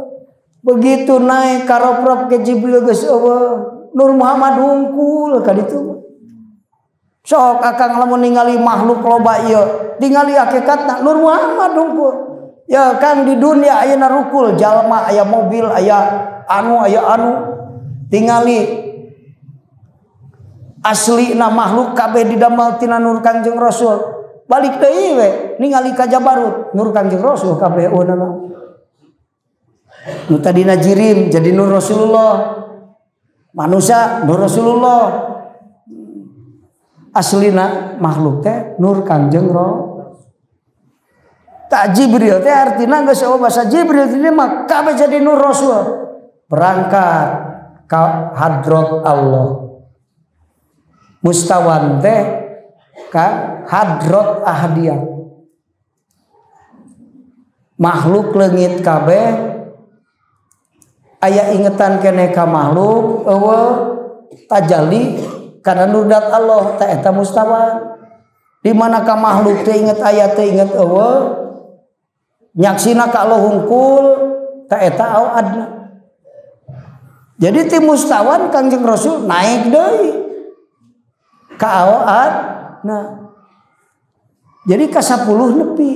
Begitu naik karoprop ke Jibril geus eueuh Nur Muhammad hungkul ka ditu. Sok akang lamun ningali makhluk loba ieu, tingali hakikatna Nur Muhammad hungkul. Ya kan di dunia ayeuna rukul jalma aya mobil aya anu tingali aslina makhluk kabeh didamal tina nur Kangjeng Rasul. Balik deui we ningali ka Jabarut nur Kangjeng Rasul kabeh eueunana. Nu tadina jirim jadi nur Rasulullah. Manusia nur Rasulullah. Aslina makhluk teh nur Kangjeng Rasul. Tak Jibril teh artina geus eueuh bahasa Jibril teh mah kabeh jadi nur Rasul. Berangkat ka hadrat Allah. Mustawan teh ka hadrat ahadiyah. Makhluk leungit kabeh aya ingetan keneh ka makhluk eueuh tajalli kana nur dat Allah teh eta mustawan. Di mana ka makhluk teh inget aya teh inget eueuh Nyaksina ka Allah hungkul ta eta au adna. Jadi ti mustawan Kangjeng Rasul naik deui ka au adna. Jadi ka 10 nepi.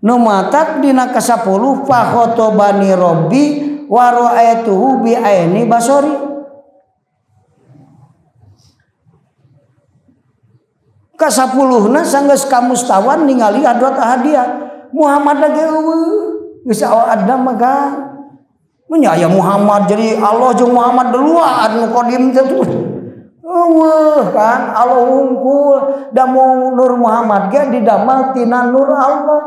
Nu matak dina ka 10 fakhotobani robbi wa ra'aituhu bi aini basori. Ka 10-na sanggeus ka mustawan ningali hadrat ahadiyah. Muhammad lagi eueuh geus adna mah kan. Mun aya Muhammad jadi Allah jeung Muhammad duluan nu qadim teh tuh. Eueuh kan Allah hungkul da Nur Muhammad ge didamel tina nur Allah.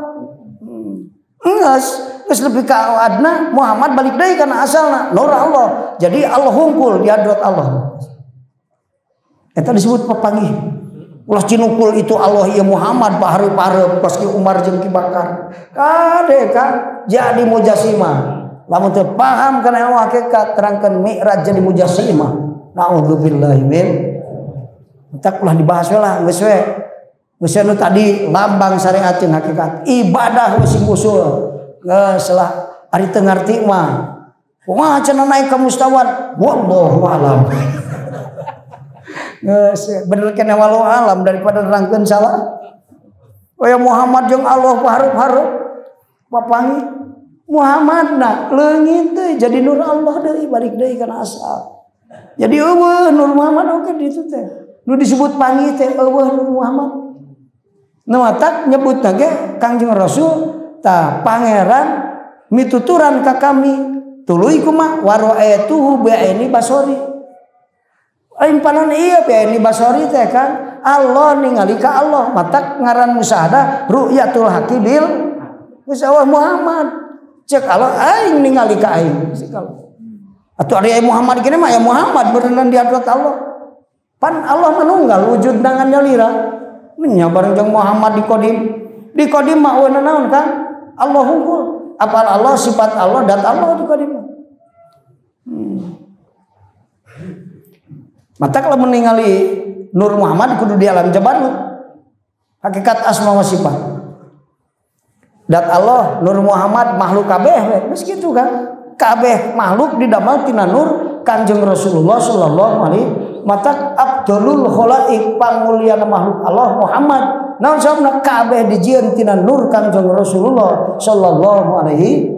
Geus geus lebih ka adna Muhammad balik deui kana asalna nur Allah. Jadi Allah hungkul di hadrat Allah. Eta disebut pepanggih. Ulah cinukul itu Allah ya Muhammad pahareup-hareup kos Ki Umar jeung Ki Bakar. Kade kan jadi mujasimah. Lamun teu paham kana ilmu hakikat terangkeun mi'raj jadi mujasimah. Naudzubillahi min. Entak ulah dibahas we lah geus we. Geus nu tadi lambang syariat jeung hakikat. Ibadah we sing usul. Geus lah ari teu ngarti mah. Kumaha cenah naik ka mustawan? Wallahu alam. Geus bener keneh walau alam daripada nerangkeun salah. Aya Muhammad jeung Allah pahareup-hareup papanggih. Muhammad na leungit deui jadi nur Allah deui balik deui kana asal. Jadi eueuh Nur Muhammad oge ditu teh. Nu disebut panggih teh eueuh Nur Muhammad. Nu matak nyebutna ge Kangjeng Rasul tah pangeran mituturan ka kami tuluy kumaha wara'aituhu bi'aini basori. Lain panon iya bi'aini basori teh kan Allah ningali ka Allah matak ngaran musahadah ru'yatul haqi bil geus Allah Muhammad. Cek Allah aing ningali ka aing. Atuh ari Muhammad gini mah ya Muhammad berenang di hadrat Allah. Pan Allah manunggal wujud dangan nyalira. Nya bareng jeung Muhammad di kodim. Di kodim mah eueuh naon kan? Allah hungkul. Apal Allah sifat Allah dat Allah di kodim. Mata kalau meningali Nur Muhammad kudu di alam jabarut. Hakikat asma wa sifat. Dat Allah Nur Muhammad makhluk kabeh geus kitu kan. Kabeh makhluk didamel tina nur Kanjeng Rasulullah sallallahu alaihi mata abdulul khalaik pangulyana makhluk Allah Muhammad. Naon sababna kabeh dijieun tina nur Kanjeng Rasulullah sallallahu alaihi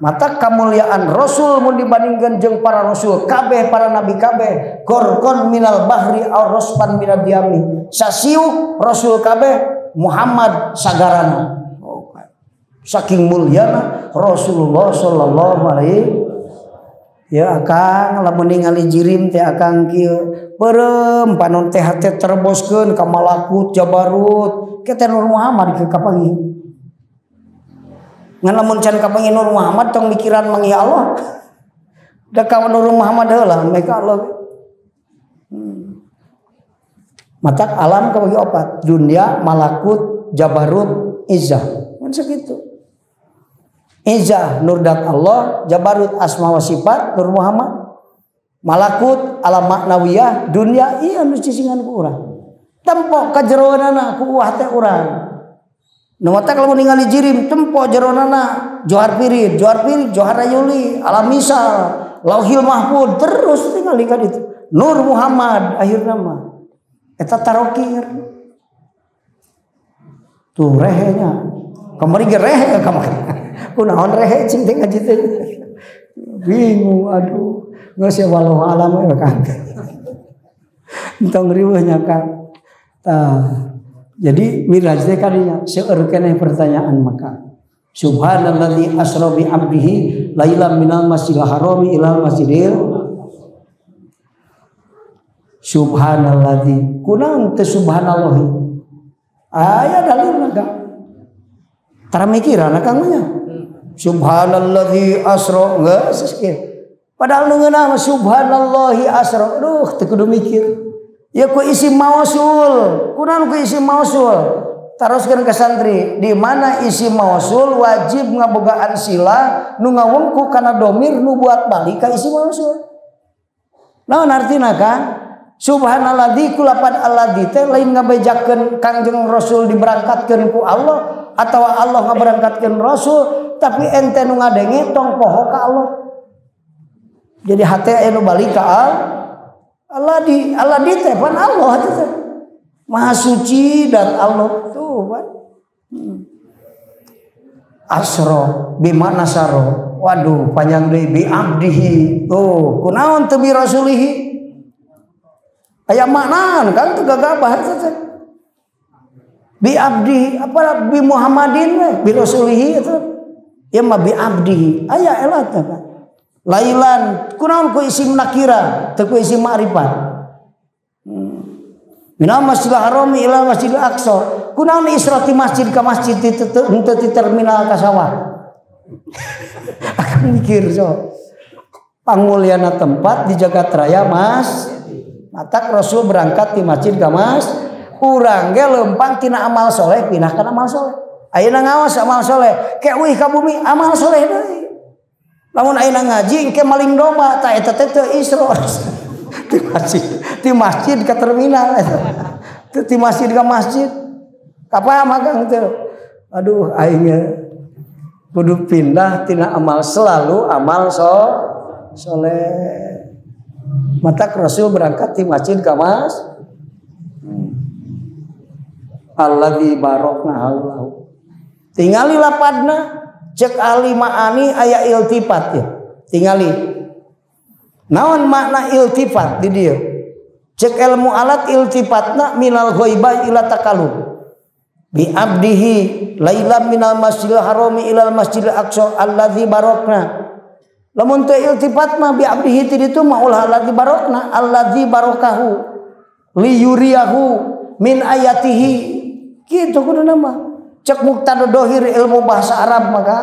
mata kamuliaan Rasul mun dibandingkeun jeung para rasul kabeh para nabi kabeh gorkon minal bahri aw rospan minad diami sasiuk rasul kabeh Muhammad sagarana. Saking mulyana Rasulullah sallallahu alaihi ya akang lamun ningali jirim teh akang kieu peureum panon teh hate terboskeun ka malakut jabarut ke teh Nur Muhammad ke kapanggih ngan lamun can kapanggih Nur Muhammad tong mikiran manggih Allah da ka Nur Muhammad heula mereka Allah. Matak alam kabagi opat dunia malakut jabarut izzah mun sakitu. Izzah nur dat Allah, jabarut asma wa sifat Nur Muhammad, malakut alam maknawiyah, dunia iya nu cicingan ku urang. Tempo ka jeroanana ku uah teh urang. Nu mata kalau ningali jirim tempo jeroanana johar pirid, johar pirid, johar rayuli, alam misal, lauhil mahfud terus tingali ka ditu. Nur Muhammad akhirna mah. Eta tarokir. Tuh rehenya. Kamari ge rehe kamari. Kunaon rehe cing teh ngaji teh. Bingung aduh. Geus ya wallahu alam we Kang. Entong riweuh nya Kang. Tah. Jadi miraj teh kadinya seueur keneh pertanyaan maka. Subhanalladzi asra bi 'abdihi lailan minal masjidil harami ilal masjidil. Subhanalladzi. Kunaon teh subhanallahi? Aya dalilna Kang. Tara mikiran Kang nya. Subhanalladzi asra geus sakieu. Padahal nu ngeunah mah subhanallahi asra. Aduh teu kudu mikir. Ya ku isim mausul. Kunaon ku isim mausul? Taroskeun ka santri, di mana isim mausul wajib ngabogaan sila nu ngawengku kana domir nu buat balik ka isim mausul. Naon artina Kang? Subhanalladzi kulapan alladzi teh lain ngabejakeun Kangjeng Rasul diberangkatkeun ku Allah atau Allah ngaberangkatkeun Rasul, tapi ente nu ngadenge tong poho ka Allah. Jadi hate aya nu balik ka Allah di Allah di teh pan Allah teh. Maha suci dan Allah tuh pan. Asra bimakna saro. Waduh panjang deui bi abdihi. Tuh kunaon teu bi rasulihi? Aya maknaan kan teu gagabah teh. Bi abdihi apa bi Muhammadin we bi rasulihi itu. Ya mah bi abdihi. Aya elah teh kan. Lailan kunaon ku isim nakira teu ku isim ma'rifat. Minal Masjidil Harami ila Masjidil Aqsa. Kunaon Isra ti masjid ka masjid henteu ti terminal ka sawah. Akan mikir so. Panguliana tempat di jagat raya mas. Matak Rasul berangkat di masjid ka mas. Urang ge lempang tina amal soleh pindah kana amal soleh. Ayeuna ngaos amal soleh, ke uih ka bumi amal soleh deui. Lamun ayeuna ngaji engke maling domba tah eta teh teu Isra. Ti masjid ka terminal eta. Ti masjid ka masjid. Kapaham akang teu? Aduh aing kudu pindah tina amal selalu amal soleh. Matak Rasul berangkat di masjid ka mas. Alladzi barokna haulahu. Tingali lapadna cek ahli ma'ani aya iltifat ya. Tingali. Naon makna iltifat di dieu? Cek ilmu alat iltifatna minal ghaibah ila takalum. Bi abdihi lailam minal masjidil harami ilal masjidil aqsa alladzi barokna. Lamun teu iltifat mah bi abdihi ti ditu mah ulah alladzi barokna, alladzi barokahu liyuriyahu min ayatihi. Kitu kuduna mah. Cek muqtada dohir ilmu bahasa Arab maka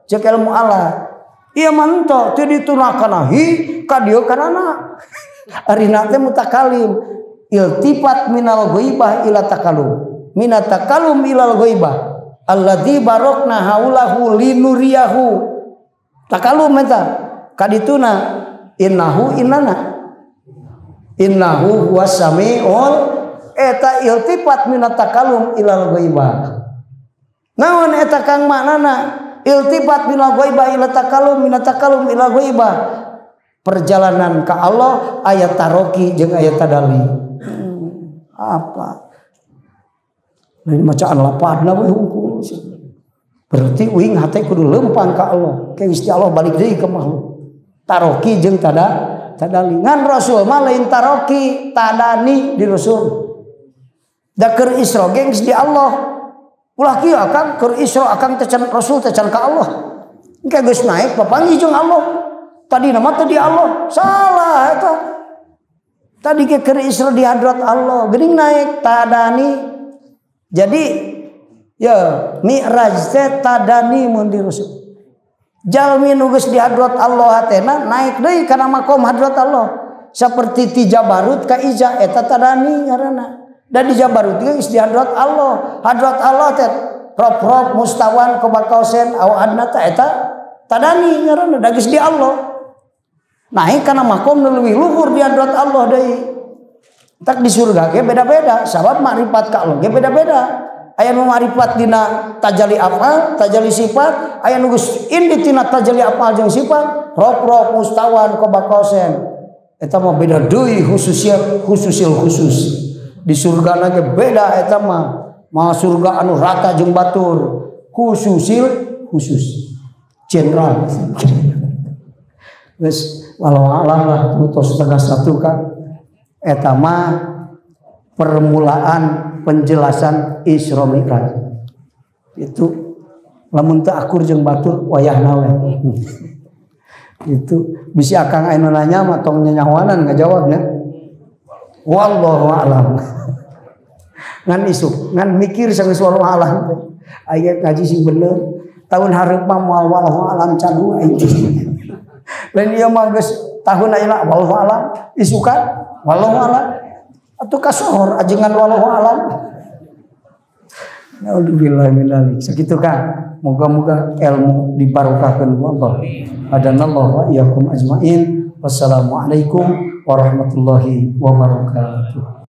cek ilmu alat. Iya manto teu ditunakana hi ka dieu kana. Arina teh mutakalim iltifat minal ghaibah ila takalum. Minat takalum ilal ghaibah alladzi barokna haulahu linuriyahu. Takalum eta kadituna innahu innana innahu huwas samiul eta iltifat minat takalum ilal ghaibah. Naon eta kang maknana iltifat minal ghaibah ila takalum minat takalum ilal ghaibah. Perjalanan ka Allah ayat taroki jeung ayat tadali. Apa lain macaan lapadna we hungkul. Berarti uing hate kudu lempang ka Allah. Ke Gusti Allah balik deui ka makhluk. Taroki jeung tadali. Ngan Rasul mah lain taroki, tadani di Rasul. Da keur Isra ge geus di Allah. Ulah kieu akang keur Isra akang teh can Rasul teh can ka Allah. Engke geus naik papanggih jeung Allah. Tadi nama teh di Allah. Salah eta. Tadi ge keur Isra di hadrat Allah, geuning naik tadani. Jadi ya mi'raj teh tadani mun di Rasul. Jalmi nu geus di hadrat Allah hatena naik deui kana makom hadrat Allah. Seperti ti Jabarut ka Iza eta tadani ngaranna. Dan di Jabarut ge geus di hadrat Allah. Hadrat Allah teh rob-rob mustawan kobakausen aw adna ta eta tadani ngaranna da geus di Allah. Naik kana makom nu leuwih luhur di hadrat Allah deui. Tak di surga ge beda-beda, sabab makrifat ka Allah ge beda-beda. Aya nu makrifat dina tajali afal, tajali sifat, aya nu geus indi tina tajali afal jeung sifat, rob-rob mustawan kobakausen. Eta mah beda deui khususnya khususil khusus. Di surga na ge beda eta mah. Mah surga anu rata jeung batur, khususil khusus. Jenderal. Geus walau alam lah putus 12:30 kan. Eta mah permulaan penjelasan Isra Mi'raj. Itu lamun teu akur jeung batur wayahna we. Itu bisi akang anu nanya mah tong nyanyahoanan ngajawabna. Wallahu a'lam. Ngan isuk, ngan mikir sanggeus wallahu a'lam. Aya ngaji sing bener. Tahun hareup mah moal wallahu a'lam cadu aing. Lain ieu mah geus tahun ayeuna wallahu a'lam, isukan wallahu a'lam. Atuh kasohor ajengan wallahu a'lam. Naudzubillah min dzalik. Sakitu kan. Moga-moga ilmu dibarokahkeun ku Allah. Hadanallahu wa iyyakum ajmain. Wassalamualaikum warahmatullahi wabarakatuh.